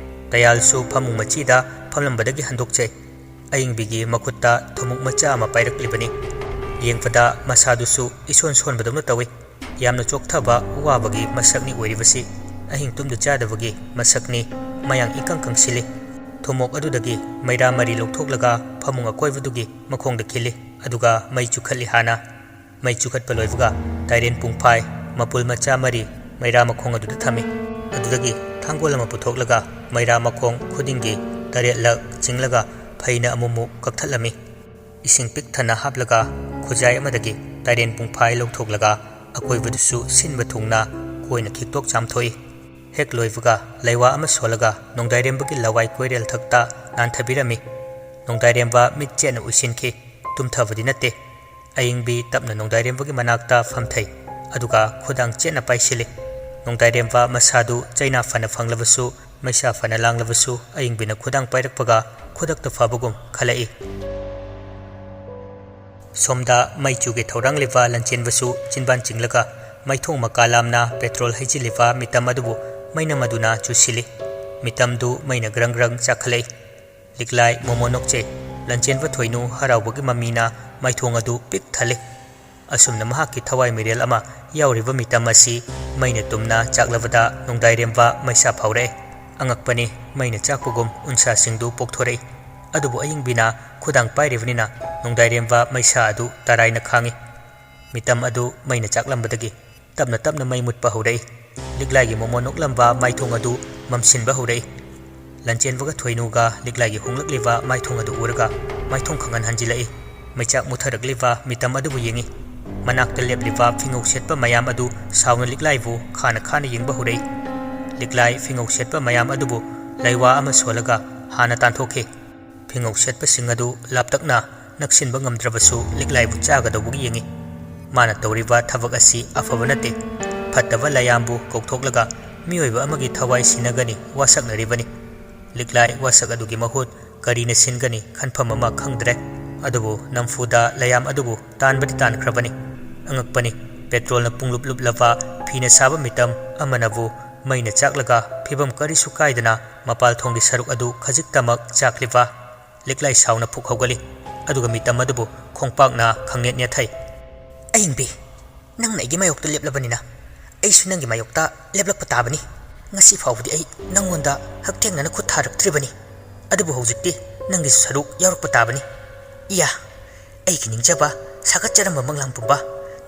ꯇꯌꯥꯜꯁꯨ ꯐꯃꯨꯡ ꯃꯆꯤꯗ ꯐꯝꯂꯝꯕꯗꯒꯤ ꯍꯟꯗꯣꯛꯆꯩ꯫ ꯑꯌꯤꯡꯕꯤꯒꯤ ꯃꯈꯨꯠꯇ ꯊꯨꯝꯃꯣꯛ ꯃꯆꯥ ꯑꯃ ꯄꯥꯏꯔꯛꯂꯤꯕꯅꯤ꯫ ꯌꯦꯡꯕꯗ ꯃꯁꯥꯗꯨꯁꯨ ꯏꯁꯣꯟ ꯁꯣꯟꯕꯗꯧꯅ ꯇꯧꯏ꯫ ꯌꯥꯝꯅ ꯆꯣꯛꯊꯕ, ꯋꯥꯕꯒꯤ ꯃꯁꯛꯅꯤ ꯑꯣꯏꯔꯤꯕꯁꯤ꯫ ꯑꯍꯤꯡ ꯇꯨꯝꯗ ꯆꯥꯗꯕꯒꯤ ꯃꯁꯛꯅꯤ꯫ ꯃꯌꯥꯡ ꯏꯀꯪ ꯀꯪꯁꯤꯜꯂꯤ꯫ ꯊꯨꯝꯃꯣꯛ ꯑꯗꯨꯗꯒꯤ ꯃꯩꯔꯥ ꯃꯔꯤ ꯂꯧꯊꯣꯛꯂꯒ ꯐꯃꯨꯡ ꯑꯀꯣꯏꯕꯗꯨꯒꯤ ꯃꯈꯣꯡꯗ ꯈꯤꯜꯂꯤ꯫ ꯑꯗꯨꯒ ꯃꯩ ꯆꯨꯈꯠꯂꯤ ꯍꯥꯟꯅ꯫ ꯃꯩ ꯆꯨꯈꯠꯄ ꯂꯣꯏꯕꯒ ꯇꯥꯏꯔꯦꯟ ꯄꯨꯡꯐꯥꯏ, ꯃꯄꯨꯜ ꯃꯆꯥ ꯃꯔꯤ ꯃꯩꯔꯥ ꯃꯈꯣꯡ ꯑꯗꯨꯗ ꯊꯝꯃꯤ꯫ ꯑꯗꯨꯗꯒꯤ ꯊꯥꯡꯒꯣꯜ ꯑꯃ ꯄꯨꯊꯣꯛꯂꯒ ꯃꯩꯔꯥ ꯃꯈꯣꯡ ꯈꯨꯗꯤꯡꯒꯤ ꯇꯔꯦꯠꯂꯛ ꯆꯤꯡꯂꯒ ꯐꯩꯅ ꯑꯃꯨꯛꯃꯨꯛ ꯀꯛꯊꯠꯂꯝꯃꯤ꯫ ꯏꯁꯤꯡ ꯄꯤꯛ ꯊꯟꯅ ꯍꯥꯞꯂꯒ ꯈꯨꯖꯥꯏ ꯑꯃꯗꯒꯤ ꯇꯥꯏꯔꯦꯟ ꯄꯨꯡꯐꯥꯏ ꯂꯧꯊꯣꯛꯂꯒ ꯑꯀꯣꯏꯕꯗꯨꯁꯨ ꯁꯤꯟꯕ ꯊꯨꯡꯅ ꯀꯣꯏꯅ ꯈꯤꯛꯇꯣꯛ ꯆꯥꯝꯊꯣꯛꯏ꯫ ꯍꯦꯛ ꯂꯣꯏꯕꯒ ꯂꯩꯋꯥ ꯑꯃ ꯁꯣꯜꯂꯒ ꯅꯣꯡꯗꯥꯏꯔꯦꯝꯕꯒꯤ ꯂꯋꯥꯏ ꯀꯣꯏꯔꯦꯜ ꯊꯛꯇ ꯅꯥꯟꯊꯕꯤꯔꯝꯃꯤ꯫ ꯅꯣꯡꯗꯥꯏꯔꯦꯝꯕ ꯃꯤꯠ ꯆꯦꯠꯅ ꯎꯏꯁꯤꯟꯈꯤ꯫ ꯇꯨꯝꯊꯕꯗꯤ ꯅꯠꯇꯦ꯫ ꯑꯌꯤꯡꯕꯤ ꯇꯞꯅ ꯅꯣꯡꯗꯥꯏꯔꯦꯝꯕꯒꯤ ꯃꯅꯥꯛꯇ ꯐꯝꯊꯩ, ꯑꯗꯨꯒ ꯈꯨꯗꯥꯡ ꯆꯦꯠꯅ ꯄꯥꯏꯁꯤꯜꯂꯤ꯫ ꯅꯣꯡꯗꯥꯏꯔꯦꯝꯕ ꯃꯁꯥꯗꯨ ꯆꯩꯅꯥ ꯐꯅ ꯐꯪꯂꯕꯁꯨ, ꯃꯩꯁꯥ ꯐꯅ ꯂꯥꯡꯂꯕꯁꯨ, ꯑꯌꯤꯡꯕꯤꯅ ꯈꯨꯗꯥꯡ ꯄꯥꯏꯔꯛꯄꯒ ꯈꯨꯗꯛꯇ ꯐꯕꯒꯨꯝ ꯈꯜꯂꯛꯏ꯫ ꯁꯣꯝꯗ ꯃꯩ ꯆꯨꯒꯦ ꯊꯧꯔꯥꯡꯂꯤꯕ ꯂꯟꯆꯦꯟꯕꯁꯨ ꯆꯤꯟꯕꯥꯟ ꯆꯤꯡꯂꯒ ꯃꯩꯊꯣꯡ ꯃꯀꯥ ꯂꯥꯝꯅ ꯄꯦꯇ꯭ꯔꯣꯜ ꯍꯩꯖꯤꯜꯂꯤꯕ ꯃꯤꯇꯝ ꯑꯗꯨꯕꯨ ꯃꯩꯅꯝ ꯑꯗꯨꯅ ꯆꯨꯁꯤꯜꯂꯤ꯫ ꯃꯤꯇꯝꯗꯨ ꯃꯩꯅ ꯒ꯭ꯔꯪ ꯒ꯭ꯔꯪ ꯆꯥꯛꯈꯠꯂꯛꯏ꯫ ꯂꯤꯛꯂꯥꯏ ꯃꯣꯃꯣ ꯅꯣꯛꯆꯩ꯫ ꯂꯟꯆꯦꯟꯕ ꯊꯣꯏꯅꯨ ꯍꯔꯥꯎꯕꯒꯤ ꯃꯃꯤꯅ ꯃꯥꯏꯊꯣꯡ ꯑꯗꯨ ꯄꯤꯛ ꯊꯜꯂꯤ꯫ ꯑꯁꯨꯝꯅ ꯃꯍꯥꯛꯀꯤ ꯊꯋꯥꯏ ꯃꯤꯔꯦꯜ ꯑꯃ ꯌꯥꯎꯔꯤꯕ ꯃꯤꯇꯝ ꯑꯁꯤ ꯃꯩꯅ ꯇꯨꯝꯅ ꯆꯥꯛꯂꯕꯗ ꯅꯣꯡꯗꯥꯏꯔꯦꯝꯕ ꯃꯩꯁꯥ ꯐꯥꯎꯔꯛꯑꯦ꯫ ꯑꯉꯛꯄꯅꯤ, ꯃꯩꯅ ꯆꯥꯛꯄꯒꯨꯝ ꯎꯟꯁꯥꯁꯤꯡꯗꯨ ꯄꯣꯛꯊꯣꯔꯛꯏ꯫ ꯑꯗꯨꯕꯨ ꯑꯌꯤꯡꯕꯤꯅ ꯈꯨꯗꯥꯡ ꯄꯥꯏꯔꯤꯕꯅꯤꯅ ꯅꯣꯡꯗꯥꯏꯔꯦꯝꯕ ꯃꯩꯁꯥ ꯑꯗꯨ ꯇꯔꯥꯏꯅ ꯈꯥꯡꯏ꯫ ꯃꯤꯇꯝ ꯑꯗꯨ ꯃꯩꯅ ꯆꯥꯛꯂꯝꯕꯗꯒꯤ ꯇꯞꯅ ꯇꯞꯅ ꯃꯩ ꯃꯨꯠꯄ ꯍꯧꯔꯛꯏ꯫ ꯂꯤꯛꯂꯥꯏꯒꯤ ꯃꯣꯃꯣ ꯅꯣꯛꯂꯝꯕ ꯃꯥꯏꯊꯣꯡ ꯑꯗꯨ ꯃꯝꯁꯤꯟꯕ ꯍꯧꯔꯛꯏ꯫ ꯂꯟꯆꯦꯟꯕꯒ ꯊꯣꯏꯅꯨꯒ ꯂꯤꯛꯂꯥꯏꯒꯤ ꯍꯣꯡꯂꯛꯂꯤꯕ ꯃꯥꯏꯊꯣꯡ ꯑꯗꯨ ꯎꯔꯒ ꯃꯥꯏꯊꯣꯡ ꯈꯪꯍꯟ ꯍꯟꯖꯤꯜꯂꯛꯏ꯫ ꯃꯩꯆꯥꯛ ꯃꯨꯠꯊꯔꯛꯂꯤꯕ ꯃꯤꯇꯝ ꯑꯗꯨꯕꯨ ꯌꯦꯡꯏ꯫ ꯃꯅꯥꯛꯇ ꯂꯦꯞꯂꯤꯕ ꯐꯤꯉꯧ ꯁꯦꯠꯄ ꯃꯌꯥꯝ ꯑꯗꯨ ꯁꯥꯎꯅ ꯂꯤꯛꯂꯥꯏꯕꯨ ꯈꯥꯅ ꯈꯥꯅ ꯌꯦꯡꯕ ꯍꯧꯔꯛꯏ꯫ ꯂꯤꯛꯂꯥꯏ ꯐꯤꯉꯧ ꯁꯦꯠꯄ ꯃꯌꯥꯝ ꯑꯗꯨꯕꯨ ꯂꯩꯋꯥ ꯑꯃ ꯁꯣꯜꯂꯒ ꯍꯥꯟꯅ ꯇꯥꯟꯊꯣꯛꯈꯤ꯫ ꯐꯤꯉꯧ ꯁꯦꯠꯄꯁꯤꯡ ꯑꯗꯨ ꯂꯥꯞꯇꯛꯅ ꯅꯛꯁꯤꯟꯕ ꯉꯝꯗ꯭ꯔꯕꯁꯨ ꯂꯤꯛꯂꯥꯏꯕꯨ ꯆꯥꯒꯗꯧꯕꯒꯤ ꯌꯦꯡꯏ꯫ ꯃꯥꯅ ꯇꯧꯔꯤꯕ ꯊꯕꯛ ꯑꯁꯤ ꯑꯐꯕ ꯅꯠꯇꯦ꯫ ꯐꯠꯇꯕ ꯂꯥꯏꯌꯥꯝꯕꯨ ꯀꯧꯊꯣꯛꯂꯒ ꯃꯤꯑꯣꯏꯕ ꯑꯃꯒꯤ ꯊꯋꯥꯏ ꯁꯤꯟꯅꯒꯅꯤ ꯋꯥꯁꯛꯅꯔꯤꯕꯅꯤ꯫ ꯂꯤꯛꯂꯥꯏ ꯋꯥꯁꯛ ꯑꯗꯨꯒꯤ ꯃꯍꯨꯠ ꯀꯔꯤꯅ ꯁꯤꯟꯒꯅꯤ ꯈꯟꯐꯝ ꯑꯃ ꯈꯪꯗ꯭ꯔꯦ꯫ ꯑꯗꯨꯕꯨ ꯅꯝꯐꯨꯗ ꯂꯥꯏꯌꯥꯝ ꯑꯗꯨꯕꯨ ꯇꯥꯟꯕꯗꯤ ꯇꯥꯟꯈ꯭ꯔꯕꯅꯤ꯫ ꯑꯉꯛꯄꯅꯤ, ꯄꯦꯇ꯭ꯔꯣꯜꯅ ꯄꯨꯡꯂꯨꯞ ꯂꯨꯞꯂꯕ ꯐꯤꯅ ꯁꯥꯕ ꯃꯤꯇꯝ ꯑꯃꯅꯕꯨ ꯃꯩꯅ ꯆꯥꯛꯂꯒ ꯐꯤꯕꯝ ꯀꯔꯤꯁꯨ ꯀꯥꯏꯗꯅ ꯃꯄꯥꯜ ꯊꯣꯡꯒꯤ ꯁꯔꯨꯛ ꯑꯗꯨ ꯈꯖꯤꯛꯇꯃꯛ ꯆꯥꯛꯂꯤꯕ꯫ ꯂꯤꯛꯂꯥꯏ ꯁꯥꯎꯅ ꯐꯨꯛ ꯍꯧꯒꯠꯂꯤ, ꯑꯗꯨꯒ ꯃꯤꯇꯝ ꯑꯗꯨꯕꯨ ꯈꯣꯡꯄꯥꯛꯅ ꯈꯪꯅꯦꯠ ꯅꯦꯠꯊꯩ꯫ "ꯑꯍꯤꯡꯕꯤ, ꯅꯪꯅ ꯑꯩꯒꯤ ꯃꯥꯌꯣꯛꯇ ꯂꯦꯞꯂꯕꯅꯤꯅ ꯑꯩꯁꯨ ꯅꯪꯒꯤ ꯃꯥꯌꯣꯛꯇ ꯂꯦꯞꯂꯛꯄ ꯇꯥꯕꯅꯤ꯫ ꯉꯁꯤ ꯐꯥꯎꯕꯗꯤ ꯑꯩ ꯅꯪꯉꯣꯟꯗ ꯍꯛꯊꯦꯡꯅꯅ ꯈꯨꯠ ꯊꯥꯔꯛꯇ꯭ꯔꯤꯕꯅꯤ, ꯑꯗꯨꯕꯨ ꯍꯧꯖꯤꯛꯇꯤ ꯅꯪꯒꯤꯁꯨ ꯁꯔꯨꯛ ꯌꯥꯎꯔꯛꯄ ꯇꯥꯕꯅꯤ꯫ ꯏꯌꯥ, ꯑꯩꯒꯤ ꯅꯤꯡꯖꯕ, ꯁꯥꯒꯠꯆꯔꯝꯕ ꯃꯪꯂꯥꯟ ꯄꯨꯝꯕ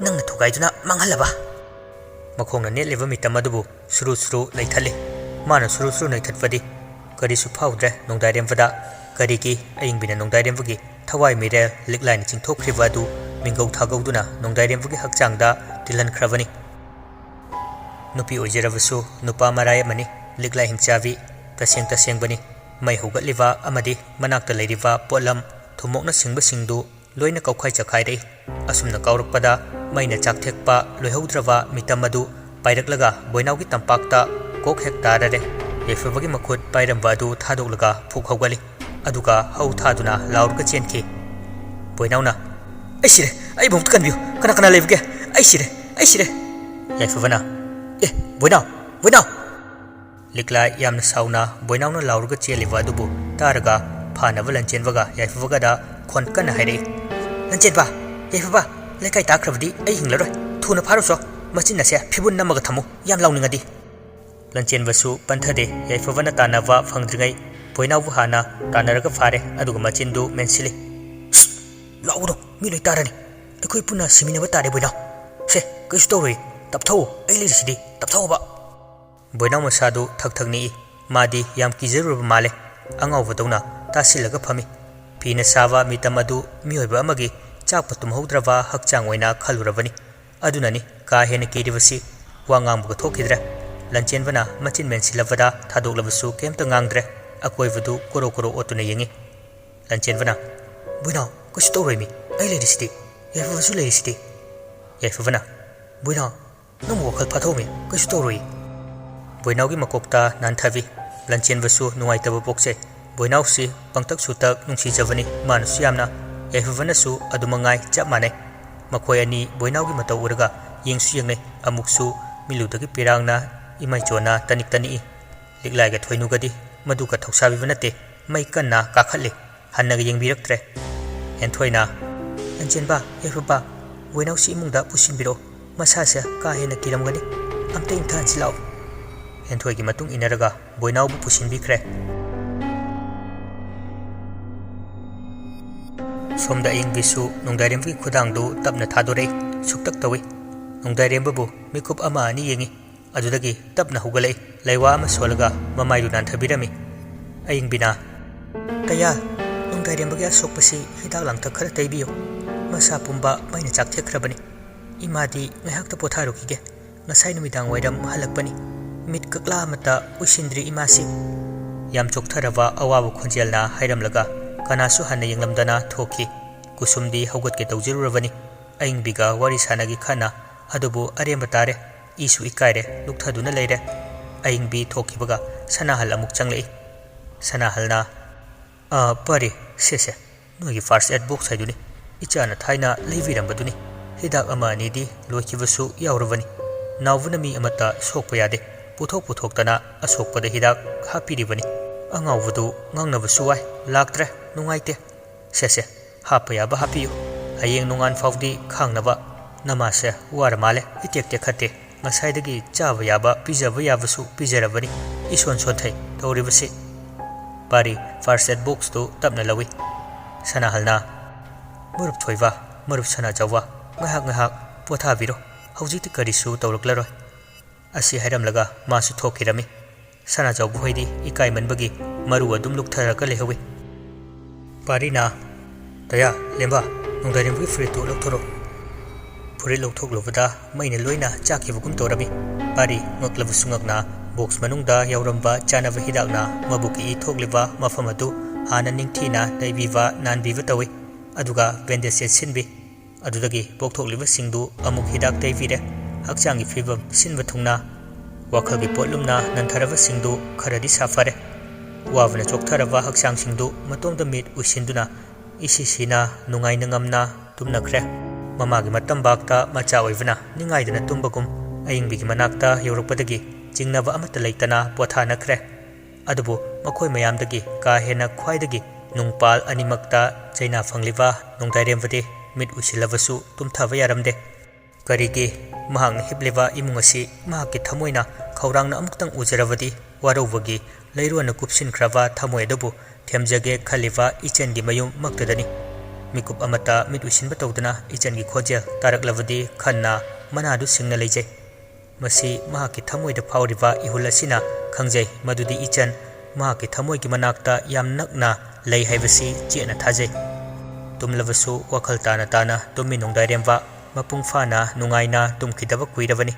ꯅꯪꯅ ꯊꯨꯒꯥꯏꯗꯨꯅ ꯃꯥꯡꯍꯜꯂꯕ!" ꯃꯈꯣꯡꯅ ꯅꯦꯠꯂꯤꯕ ꯃꯤꯇꯝ ꯑꯗꯨꯕꯨ ꯁꯨꯔꯨ ꯁꯨꯔꯨ ꯂꯩꯊꯠꯂꯤ꯫ ꯃꯥꯅ ꯁꯨꯔꯨ ꯁꯨꯔꯨ ꯅꯩꯊꯠꯄꯗꯤ ꯀꯔꯤꯁꯨ ꯐꯥꯎꯗ꯭ꯔꯦ ꯅꯣꯡꯗꯥꯏꯔꯦꯝꯕꯗ꯫ ꯀꯔꯤꯒꯤ ꯑꯏꯪꯕꯤꯅ ꯅꯣꯡꯗꯥꯏꯔꯦꯝꯕꯒꯤ ꯊꯋꯥꯏ ꯃꯤꯔꯦꯜ ꯂꯤꯛꯂꯥꯏꯅ ꯆꯤꯡꯊꯣꯛꯈ꯭ꯔꯤꯕ ꯑꯗꯨ ꯃꯤꯡꯒꯧ ꯊꯥꯒꯧꯗꯨꯅ ꯅꯣꯡꯗꯥꯏꯔꯦꯝꯕꯒꯤ ꯍꯛꯆꯥꯡꯗ ꯇꯤꯜꯍꯟꯈ꯭ꯔꯕꯅꯤ? ꯅꯨꯄꯤ ꯑꯣꯏꯖꯔꯕꯁꯨ ꯅꯨꯄꯥ ꯃꯔꯥꯏ ꯑꯃꯅꯤ ꯂꯤꯛꯂꯥꯏ ꯍꯤꯡꯆꯥꯕꯤ꯫ ꯇꯁꯦꯡ ꯇꯁꯦꯡꯕꯅꯤ, ꯃꯩ ꯍꯧꯒꯠꯂꯤꯕ ꯑꯃꯗꯤ ꯃꯅꯥꯛꯇ ꯂꯩꯔꯤꯕ ꯄꯣꯠꯂꯝ ꯊꯨꯝꯃꯣꯛꯅ ꯁꯤꯡꯕꯁꯤꯡꯗꯨ ꯂꯣꯏꯅ ꯀꯥꯎꯈꯥꯏ ꯆꯈꯥꯏꯔꯦ꯫ ꯑꯁꯨꯝꯅ ꯀꯥꯎꯔꯛꯄꯗ ꯃꯩꯅ ꯆꯥꯛꯊꯦꯛꯄ ꯂꯣꯏꯍꯧꯗ꯭ꯔꯕ ꯃꯤꯇꯝ ꯑꯗꯨ ꯄꯥꯏꯔꯛꯂꯒ ꯕꯣꯏꯅꯥꯎꯒꯤ ꯇꯝꯄꯥꯛꯇ ꯀꯣꯛ ꯍꯦꯛ ꯇꯥꯔꯔꯦ꯫ ꯌꯥꯏꯐꯕꯒꯤ ꯃꯈꯨꯠ ꯄꯥꯏꯔꯝꯕ ꯑꯗꯨ ꯊꯥꯗꯣꯛꯂꯒ ꯐꯨꯛ ꯍꯧꯒꯠꯂꯤ꯫ ꯑꯗꯨꯒ ꯍꯧ ꯊꯥꯗꯨꯅ ꯂꯥꯎꯔꯒ ꯆꯦꯟꯈꯤ꯫ ꯕꯣꯏꯅꯥꯎꯅ, "ꯑꯩ ꯁꯤꯔꯦ! ꯑꯩꯕꯨ ꯑꯃꯨꯛꯇ ꯀꯟꯕꯤꯌꯨ! ꯀꯅꯥ ꯀꯅꯥ ꯂꯩꯕꯒꯦ? ꯑꯩ ꯁꯤꯔꯦ! ꯑꯩ ꯁꯤꯔꯦ!" ꯌꯥꯏꯐꯕꯅ, "ꯑꯦ, ꯕꯣꯏꯅꯥꯎ! ꯕꯣꯏꯅꯥꯎ!" ꯂꯤꯛꯂꯥꯏ ꯌꯥꯝꯅ ꯁꯥꯎꯅ ꯕꯣꯏꯅꯥꯎꯅ ꯂꯥꯎꯔꯒ ꯆꯦꯜꯂꯤꯕ ꯑꯗꯨꯕꯨ ꯇꯥꯔꯒ ꯐꯥꯅꯕ ꯂꯟꯆꯦꯟꯕꯒ ꯌꯥꯏꯐꯕꯒꯗ ꯈꯣꯟ ꯀꯟꯅ ꯍꯥꯏꯔꯛꯏ꯫ "ꯂꯟꯆꯦꯟꯕ, ꯌꯥꯏꯐꯕ, ꯂꯩꯀꯥꯏ ꯇꯥꯈ꯭ꯔꯕꯗꯤ ꯑꯩ ꯍꯤꯡꯂꯔꯣꯏ꯫ ꯊꯨꯅ ꯐꯥꯔꯨꯁꯣ꯫ ꯃꯆꯤꯟ ꯑꯁꯦ ꯐꯤꯕꯨꯟ ꯅꯝꯃꯒ ꯊꯝꯃꯨ, ꯌꯥꯝ ꯂꯥꯎꯅꯤꯡꯉꯗꯤ꯫" ꯂꯟꯆꯦꯟꯕꯁꯨ ꯄꯟꯊꯗꯦ꯫ ꯌꯥꯏꯐꯕꯅ ꯇꯥꯟꯅꯕ ꯐꯪꯗ꯭ꯔꯤꯉꯩ ꯕꯣꯏꯅꯥꯎꯕꯨ ꯍꯥꯟꯅ ꯇꯥꯟꯅꯔꯒ ꯐꯥꯔꯦ, ꯑꯗꯨꯒ ꯃꯆꯤꯟꯗꯨ ꯃꯦꯟꯁꯤꯜꯂꯤ꯫ "ꯁ꯭ꯁ! ꯂꯥꯎꯒꯅꯨ, ꯃꯤ ꯂꯣꯏ ꯇꯥꯔꯅꯤ꯫ ꯑꯩꯈꯣꯏ ꯄꯨꯟꯅ ꯁꯤꯃꯤꯟꯅꯕ ꯇꯥꯔꯦ, ꯕꯣꯏꯅꯥꯎ꯫ ꯁꯦ, ꯀꯩꯁꯨ ꯇꯧꯔꯣꯏ꯫ ꯇꯞꯊꯧꯑꯣ, ꯑꯩ ꯂꯩꯔꯤꯁꯤꯗꯤ, ꯇꯞꯊꯧꯑꯣꯕ!" ꯕꯣꯏꯅꯥꯎ ꯃꯁꯥꯗꯨ ꯊꯛ ꯊꯛ ꯅꯤꯛꯏ꯫ ꯃꯥꯗꯤ ꯌꯥꯝ ꯀꯤꯖꯔꯨꯔꯕ ꯃꯥꯜꯂꯦ꯫ ꯑꯉꯥꯎꯕꯗꯧꯅ ꯇꯥꯁꯤꯜꯂꯒ ꯐꯝꯃꯤ꯫ ꯐꯤꯅ ꯁꯥꯕ ꯃꯤꯇꯝ ꯑꯗꯨ ꯃꯤꯑꯣꯏꯕ ꯑꯃꯒꯤ ꯆꯥꯛꯄ ꯇꯨꯝꯍꯧꯗ꯭ꯔꯕ ꯍꯛꯆꯥꯡ ꯑꯣꯏꯅ ꯈꯜꯂꯨꯔꯕꯅꯤ꯫ ꯑꯗꯨꯅꯅꯤ ꯀꯥ ꯍꯦꯟꯅ ꯀꯤꯔꯤꯕꯁꯤ꯫ ꯋꯥ ꯉꯥꯡꯕꯒ ꯊꯣꯛꯈꯤꯗ꯭ꯔꯦ꯫ ꯂꯟꯆꯦꯟꯕꯅ ꯃꯆꯤꯟ ꯃꯦꯟꯁꯤꯜꯂꯕꯗ ꯊꯥꯗꯣꯛꯂꯕꯁꯨ ꯀꯩꯝꯇ ꯉꯥꯡꯗ꯭ꯔꯦ꯫ ꯑꯀꯣꯏꯕꯗꯨ ꯀꯣꯔꯣ ꯀꯣꯔꯣ ꯑꯣꯠꯇꯨꯅ ꯌꯦꯡꯉꯤ꯫ ꯂꯟꯆꯦꯟꯕꯅ, "ꯕꯣꯏꯅꯥꯎ, ꯀꯩꯁꯨ ꯇꯧꯔꯣꯏꯃꯤ꯫ ꯑꯩ ꯂꯩꯔꯤꯁꯤꯗꯤ꯫ ꯌꯥꯏꯐꯕꯁꯨ ꯂꯩꯔꯤꯁꯤꯗꯤ꯫" ꯌꯥꯏꯐꯕꯅ, "ꯕꯣꯏꯅꯥꯎ, ꯅꯪꯕꯨ ꯋꯥꯈꯜ ꯐꯥꯊꯧꯃꯤ, ꯀꯩꯁꯨ ꯇꯧꯔꯣꯏ꯫" ꯕꯣꯏꯅꯥꯎꯒꯤ ꯃꯀꯣꯛꯇ ꯅꯥꯟꯊꯕꯤ꯫ ꯂꯟꯆꯦꯟꯕꯁꯨ ꯅꯨꯡꯉꯥꯏꯇꯕ ꯄꯣꯛꯆꯩ꯫ ꯕꯣꯏꯅꯥꯎꯁꯤ ꯄꯪꯇꯛ ꯁꯨꯇꯛ ꯅꯨꯡꯁꯤꯖꯕꯅꯤ ꯃꯥꯅꯁꯨ ꯌꯥꯝꯅ꯫ ꯌꯥꯏꯐꯕꯅꯁꯨ ꯑꯗꯨꯃꯉꯥꯏ ꯆꯞ ꯃꯥꯟꯅꯩ꯫ ꯃꯈꯣꯏ ꯑꯅꯤ ꯕꯣꯏꯅꯥꯎꯒꯤ ꯃꯇꯧ ꯎꯔꯒ ꯌꯦꯡꯁꯨ ꯌꯦꯡꯅꯩ꯫ ꯑꯃꯨꯛꯁꯨ ꯃꯤꯠꯂꯨꯗꯒꯤ ꯄꯤꯔꯥꯡꯅ ꯏꯃꯥꯏꯆꯣꯟꯅ ꯇꯅꯤꯛ ꯇꯅꯤꯛꯏ꯫ ꯂꯤꯛꯂꯥꯏꯒ ꯊꯣꯏꯅꯨꯒꯗꯤ ꯃꯗꯨꯒ ꯊꯧꯁꯥꯕꯤꯕ ꯅꯠꯇꯦ꯫ ꯃꯩ ꯀꯟꯅ ꯀꯥꯈꯠꯂꯤ꯫ ꯍꯟꯅꯒ ꯌꯦꯡꯕꯤꯔꯛꯇ꯭ꯔꯦ꯫ ꯍꯦꯟꯊꯣꯏꯅ, "ꯂꯟꯆꯦꯟꯕ, ꯌꯥꯏꯐꯕ, ꯕꯣꯏꯅꯥꯎꯁꯤ ꯏꯃꯨꯡꯗ ꯄꯨꯁꯤꯟꯕꯤꯔꯛꯑꯣ꯫ ꯃꯁꯥꯁꯦ ꯀꯥ ꯍꯦꯟꯅ ꯀꯤꯔꯝꯒꯅꯤ꯫ ꯑꯝꯇ ꯏꯪꯊꯍꯟꯁꯤ ꯂꯥꯛꯑꯣ꯫" ꯍꯦꯟꯊꯣꯏꯒꯤ ꯃꯇꯨꯡ ꯏꯟꯅꯔꯒ ꯕꯣꯏꯅꯥꯎꯕꯨ ꯄꯨꯁꯤꯟꯕꯤꯈ꯭ꯔꯦ꯫ ꯁꯣꯝꯗ ꯑꯌꯤꯡꯕꯤꯁꯨ ꯅꯣꯡꯗꯥꯏꯔꯦꯝꯕꯒꯤ ꯈꯨꯗꯥꯡꯗꯨ ꯇꯞꯅ ꯊꯥꯗꯣꯔꯛꯏ꯫ ꯁꯨꯛꯇꯛ ꯇꯧꯏ꯫ ꯅꯣꯡꯗꯥꯏꯔꯦꯝꯕꯕꯨ ꯃꯤꯀꯨꯞ ꯑꯃ ꯑꯅꯤ ꯌꯦꯡꯏ꯫ ꯑꯗꯨꯗꯒꯤ ꯇꯞꯅ ꯍꯧꯒꯠꯂꯛꯏ꯫ ꯂꯩꯋꯥ ꯑꯃ ꯁꯣꯜꯂꯒ ꯃꯃꯥꯏꯗꯨ ꯅꯥꯟꯊꯕꯤꯔꯝꯃꯤ꯫ ꯑꯌꯤꯡꯕꯤꯅ, "ꯇꯌꯥ, ꯅꯣꯡꯗꯥꯏꯔꯦꯝꯕꯒꯤ ꯑꯁꯣꯛꯄꯁꯤ ꯍꯤꯗꯥꯛ ꯂꯥꯡꯊꯛ ꯈꯔ ꯇꯩꯕꯤꯌꯨ꯫ ꯃꯁꯥ ꯄꯨꯝꯕ ꯃꯩꯅ ꯆꯥꯛꯊꯦꯛꯈ꯭ꯔꯕꯅꯤ꯫ ꯏꯃꯥꯗꯤ ꯉꯥꯏꯍꯥꯛꯇ ꯄꯣꯊꯥꯔꯨꯈꯤꯒꯦ꯫ ꯉꯁꯥꯏ ꯅꯨꯃꯤꯗꯥꯡ ꯋꯥꯏꯔꯝ ꯍꯜꯂꯛꯄꯅꯤ꯫ ꯃꯤꯠ ꯀꯛꯂꯥ ꯑꯃꯠꯇ ꯎꯏꯁꯤꯟꯗ꯭ꯔꯤ ꯏꯃꯥꯁꯤ꯫" ꯌꯥꯝ ꯆꯣꯛꯊꯔꯕ ꯑꯋꯥꯕ ꯈꯣꯟꯖꯦꯜꯅ ꯍꯥꯏꯔꯝꯂꯒ ꯀꯅꯥꯁꯨ ꯍꯟꯅ ꯌꯦꯡꯂꯝꯗꯅ ꯊꯣꯛꯈꯤ꯫ ꯀꯨꯁꯨꯝꯗꯤ ꯍꯧꯒꯠꯀꯦ ꯇꯧꯖꯔꯨꯔꯕꯅꯤ꯫ ꯑꯌꯤꯡꯕꯤꯒ ꯋꯥꯔꯤ ꯁꯥꯟꯅꯒꯦ ꯈꯟꯅ, ꯑꯗꯨꯕꯨ ꯑꯔꯦꯝꯕ ꯇꯥꯔꯦ꯫ ꯏꯁꯨ ꯏꯀꯥꯏꯔꯦ, ꯂꯨꯞꯊꯗꯨꯅ ꯂꯩꯔꯦ꯫ ꯑꯌꯤꯡꯕꯤ ꯊꯣꯛꯈꯤꯕꯒ ꯁꯅꯥꯍꯜ ꯑꯃꯨꯛ ꯆꯪꯂꯛꯏ꯫ ꯁꯅꯥꯍꯜꯅ, "ꯑ, ꯄꯥꯔꯤ, ꯁꯦ, ꯁꯦ, ꯅꯣꯏꯒꯤ first aid box ꯍꯥꯏꯗꯨꯅꯤ꯫ ꯏꯆꯥꯅ ꯊꯥꯏꯅ ꯂꯩꯕꯤꯔꯝꯕꯗꯨꯅꯤ꯫ ꯍꯤꯗꯥꯛ ꯑꯃ ꯑꯅꯤꯗꯤ ꯂꯣꯏꯈꯤꯕꯁꯨ ꯌꯥꯎꯔꯕꯅꯤ꯫ ꯅꯥꯎꯕꯅ ꯃꯤ ꯑꯃꯠꯇ ꯁꯣꯛꯄ ꯌꯥꯗꯦ꯫ ꯄꯨꯊꯣꯛ ꯄꯨꯊꯣꯛꯇꯅ ꯑꯁꯣꯛꯄꯗ ꯍꯤꯗꯥꯛ ꯍꯥꯞꯄꯤꯔꯤꯕꯅꯤ꯫ ꯑꯉꯥꯎꯕꯗꯨ ꯉꯥꯡꯅꯕꯁꯨ ꯋꯥꯏ, ꯂꯥꯛꯇ꯭ꯔꯦ, ꯅꯨꯡꯉꯥꯏꯇꯦ꯫ ꯁꯦ, ꯁꯦ, ꯍꯥꯞꯄ ꯌꯥꯕ ꯍꯥꯞꯄꯤꯌꯨ꯫ ꯍꯌꯦꯡ ꯅꯣꯡꯉꯥꯟ ꯐꯥꯎꯗꯤ ꯈꯥꯡꯅꯕ꯫ ꯅꯃꯥꯁꯦ ꯋꯥꯔ ꯃꯥꯜꯂꯦ, ꯏꯇꯦꯛ ꯇꯦꯛꯈꯠꯇꯦ꯫ ꯉꯁꯥꯏꯗꯒꯤ ꯆꯥꯕ ꯌꯥꯕ, ꯄꯤꯖꯕ ꯌꯥꯕꯁꯨ ꯄꯤꯖꯔꯕꯅꯤ꯫ ꯏꯁꯣꯟ ꯁꯣꯟꯊꯩ ꯇꯧꯔꯤꯕꯁꯤ꯫" ꯄꯥꯔꯤ first aid boxꯇꯨ ꯇꯞꯅ ꯂꯧꯏ꯫ ꯁꯅꯥꯍꯜꯅ, "ꯃꯔꯨꯞ ꯊꯣꯏꯕ, ꯃꯔꯨꯞ ꯁꯅꯥꯖꯥꯎꯕ, ꯉꯥꯏꯍꯥꯛ ꯉꯥꯏꯍꯥꯛ ꯄꯣꯊꯥꯕꯤꯔꯣ꯫ ꯍꯧꯖꯤꯛꯇꯤ ꯀꯔꯤꯁꯨ ꯇꯧꯔꯛꯂꯔꯣꯏ꯫" ꯑꯁꯤ ꯍꯥꯏꯔꯝꯂꯒ ꯃꯥꯁꯨ ꯊꯣꯛꯈꯤꯔꯝꯃꯤ꯫ ꯁꯅꯥꯖꯥꯎꯕ ꯍꯣꯏꯗꯤ ꯏꯀꯥꯏꯃꯟꯕꯒꯤ ꯃꯔꯨ ꯑꯗꯨꯝ ꯂꯨꯛꯊꯔꯒ ꯂꯩꯍꯧꯏ꯫ ꯄꯥꯔꯤꯅ, "ꯇꯌꯥ, ꯂꯦꯝꯕ, ꯅꯣꯡꯗꯥꯏꯔꯦꯝꯕꯒꯤ ꯐꯨꯔꯤꯠꯇꯨ ꯂꯧꯊꯣꯔꯛꯎ꯫" ꯐꯨꯔꯤꯠ ꯂꯧꯊꯣꯛꯂꯨꯕꯗ ꯃꯩꯅ ꯂꯣꯏꯅ ꯆꯥꯛꯈꯤꯕꯒꯨꯝ ꯇꯧꯔꯝꯃꯤ꯫ ꯄꯥꯔꯤ ꯉꯛꯂꯕꯁꯨ ꯉꯛꯅ box ꯃꯅꯨꯡꯗ ꯌꯥꯎꯔꯝꯕ ꯆꯥꯅꯕ ꯍꯤꯗꯥꯛꯅ ꯃꯕꯨꯛꯀꯤ ꯏ ꯊꯣꯛꯂꯤꯕ ꯃꯐꯝ ꯑꯗꯨ ꯍꯥꯟꯅ ꯅꯤꯡꯊꯤꯅ ꯇꯩꯕꯤꯕ, ꯅꯥꯟꯕꯤꯕ ꯇꯧꯏ꯫ ꯑꯗꯨꯒ bandage ꯌꯦꯠꯁꯤꯟꯕꯤ꯫ ꯑꯗꯨꯗꯒꯤ ꯄꯣꯛꯊꯣꯛꯂꯤꯕꯁꯤꯡꯗꯨ ꯑꯃꯨꯛ ꯍꯤꯗꯥꯛ ꯇꯩꯕꯤꯔꯦ꯫ ꯍꯛꯆꯥꯡꯒꯤ ꯐꯤꯕꯝ ꯁꯤꯟꯕ ꯊꯨꯡꯅ ꯋꯥꯈꯜꯒꯤ ꯄꯣꯠꯂꯨꯝꯅ ꯅꯟꯊꯔꯕꯁꯤꯡꯗꯨ ꯈꯔꯗꯤ ꯁꯥꯐꯔꯦ꯫ ꯋꯥꯕꯅ ꯆꯣꯛꯊꯔꯕ ꯍꯛꯆꯥꯡꯁꯤꯡꯗꯨ ꯃꯇꯣꯝꯇ ꯃꯤꯠ ꯎꯏꯁꯤꯟꯗꯨꯅ ꯏꯁꯤ ꯁꯤꯅ ꯅꯨꯡꯉꯥꯏꯅ ꯉꯝꯅ ꯇꯨꯝꯅꯈ꯭ꯔꯦ꯫ ꯃꯃꯥꯒꯤ ꯃꯇꯝꯕꯥꯛꯇ ꯃꯆꯥ ꯑꯣꯏꯕꯅ ꯅꯤꯡꯉꯥꯏꯗꯅ ꯇꯨꯝꯕꯒꯨꯝ ꯑꯏꯪꯕꯤꯒꯤ ꯃꯅꯥꯛꯇ ꯌꯧꯔꯛꯄꯗꯒꯤ ꯆꯤꯡꯅꯕ ꯑꯃꯠꯇ ꯂꯩꯇꯅ ꯄꯣꯊꯥꯅꯈ꯭ꯔꯦ꯫ ꯑꯗꯨꯕꯨ ꯃꯈꯣꯏ ꯃꯌꯥꯝꯗꯒꯤ ꯀꯥ ꯍꯦꯟꯅ ꯈ꯭ꯋꯥꯏꯗꯒꯤ ꯅꯨꯡꯄꯥꯜ ꯑꯅꯤꯃꯛꯇ ꯆꯩꯅꯥ ꯐꯪꯂꯤꯕ ꯅꯣꯡꯗꯥꯏꯔꯦꯝꯕꯗꯤ ꯃꯤꯠ ꯎꯏꯁꯤꯜꯂꯕꯁꯨ ꯇꯨꯝꯊꯕ ꯌꯥꯔꯝꯗꯦ꯫ ꯀꯔꯤꯒꯤ? ꯃꯍꯥꯛꯅ ꯍꯤꯞꯂꯤꯕ ꯏꯃꯨꯡ ꯑꯁꯤ ꯃꯍꯥꯛꯀꯤ ꯊꯃꯣꯏꯅ ꯈꯧꯔꯥꯡꯅ ꯑꯃꯨꯛꯇꯪ ꯎꯖꯔꯕꯗꯤ ꯋꯥꯔꯧꯕꯒꯤ ꯂꯩꯔꯣꯟꯅ ꯀꯨꯞꯁꯤꯟꯈ꯭ꯔꯕ ꯊꯃꯣꯏ ꯑꯗꯨꯕꯨ ꯊꯦꯝꯖꯒꯦ ꯈꯜꯂꯤꯕ ꯏꯆꯟꯒꯤ ꯃꯌꯨꯝꯃꯛꯇꯗꯅꯤ꯫ ꯃꯤꯀꯨꯞ ꯑꯃꯠꯇ ꯃꯤꯠ ꯎꯏꯁꯤꯟꯕ ꯇꯧꯗꯅ ꯏꯆꯟꯒꯤ ꯈꯣꯟꯖꯦꯜ ꯇꯥꯔꯛꯂꯕꯗꯤ ꯈꯟꯅ ꯃꯅꯥꯗꯨ ꯁꯤꯡꯅ ꯂꯩꯖꯩ꯫ ꯃꯁꯤ ꯃꯍꯥꯛꯀꯤ ꯊꯃꯣꯏꯗ ꯐꯥꯎꯔꯤꯕ ꯏꯍꯨꯜ ꯑꯁꯤꯅ ꯈꯪꯖꯩ ꯃꯗꯨꯗꯤ ꯏꯆꯟ ꯃꯍꯥꯛꯀꯤ ꯊꯃꯣꯏꯒꯤ ꯃꯅꯥꯛꯇ ꯌꯥꯝ ꯅꯛꯅ ꯂꯩ ꯍꯥꯏꯕꯁꯤ ꯆꯦꯠꯅ ꯊꯥꯖꯩ꯫ ꯇꯨꯝꯂꯕꯁꯨ ꯋꯥꯈꯜ ꯇꯥꯅ ꯇꯥꯅ ꯇꯨꯝꯃꯤ ꯅꯣꯡꯗꯥꯏꯔꯦꯝꯕ ꯃꯄꯨꯡ ꯐꯥꯅ ꯅꯨꯡꯉꯥꯏꯅ ꯇꯨꯝꯈꯤꯗꯕ ꯀꯨꯏꯔꯕꯅꯤ꯫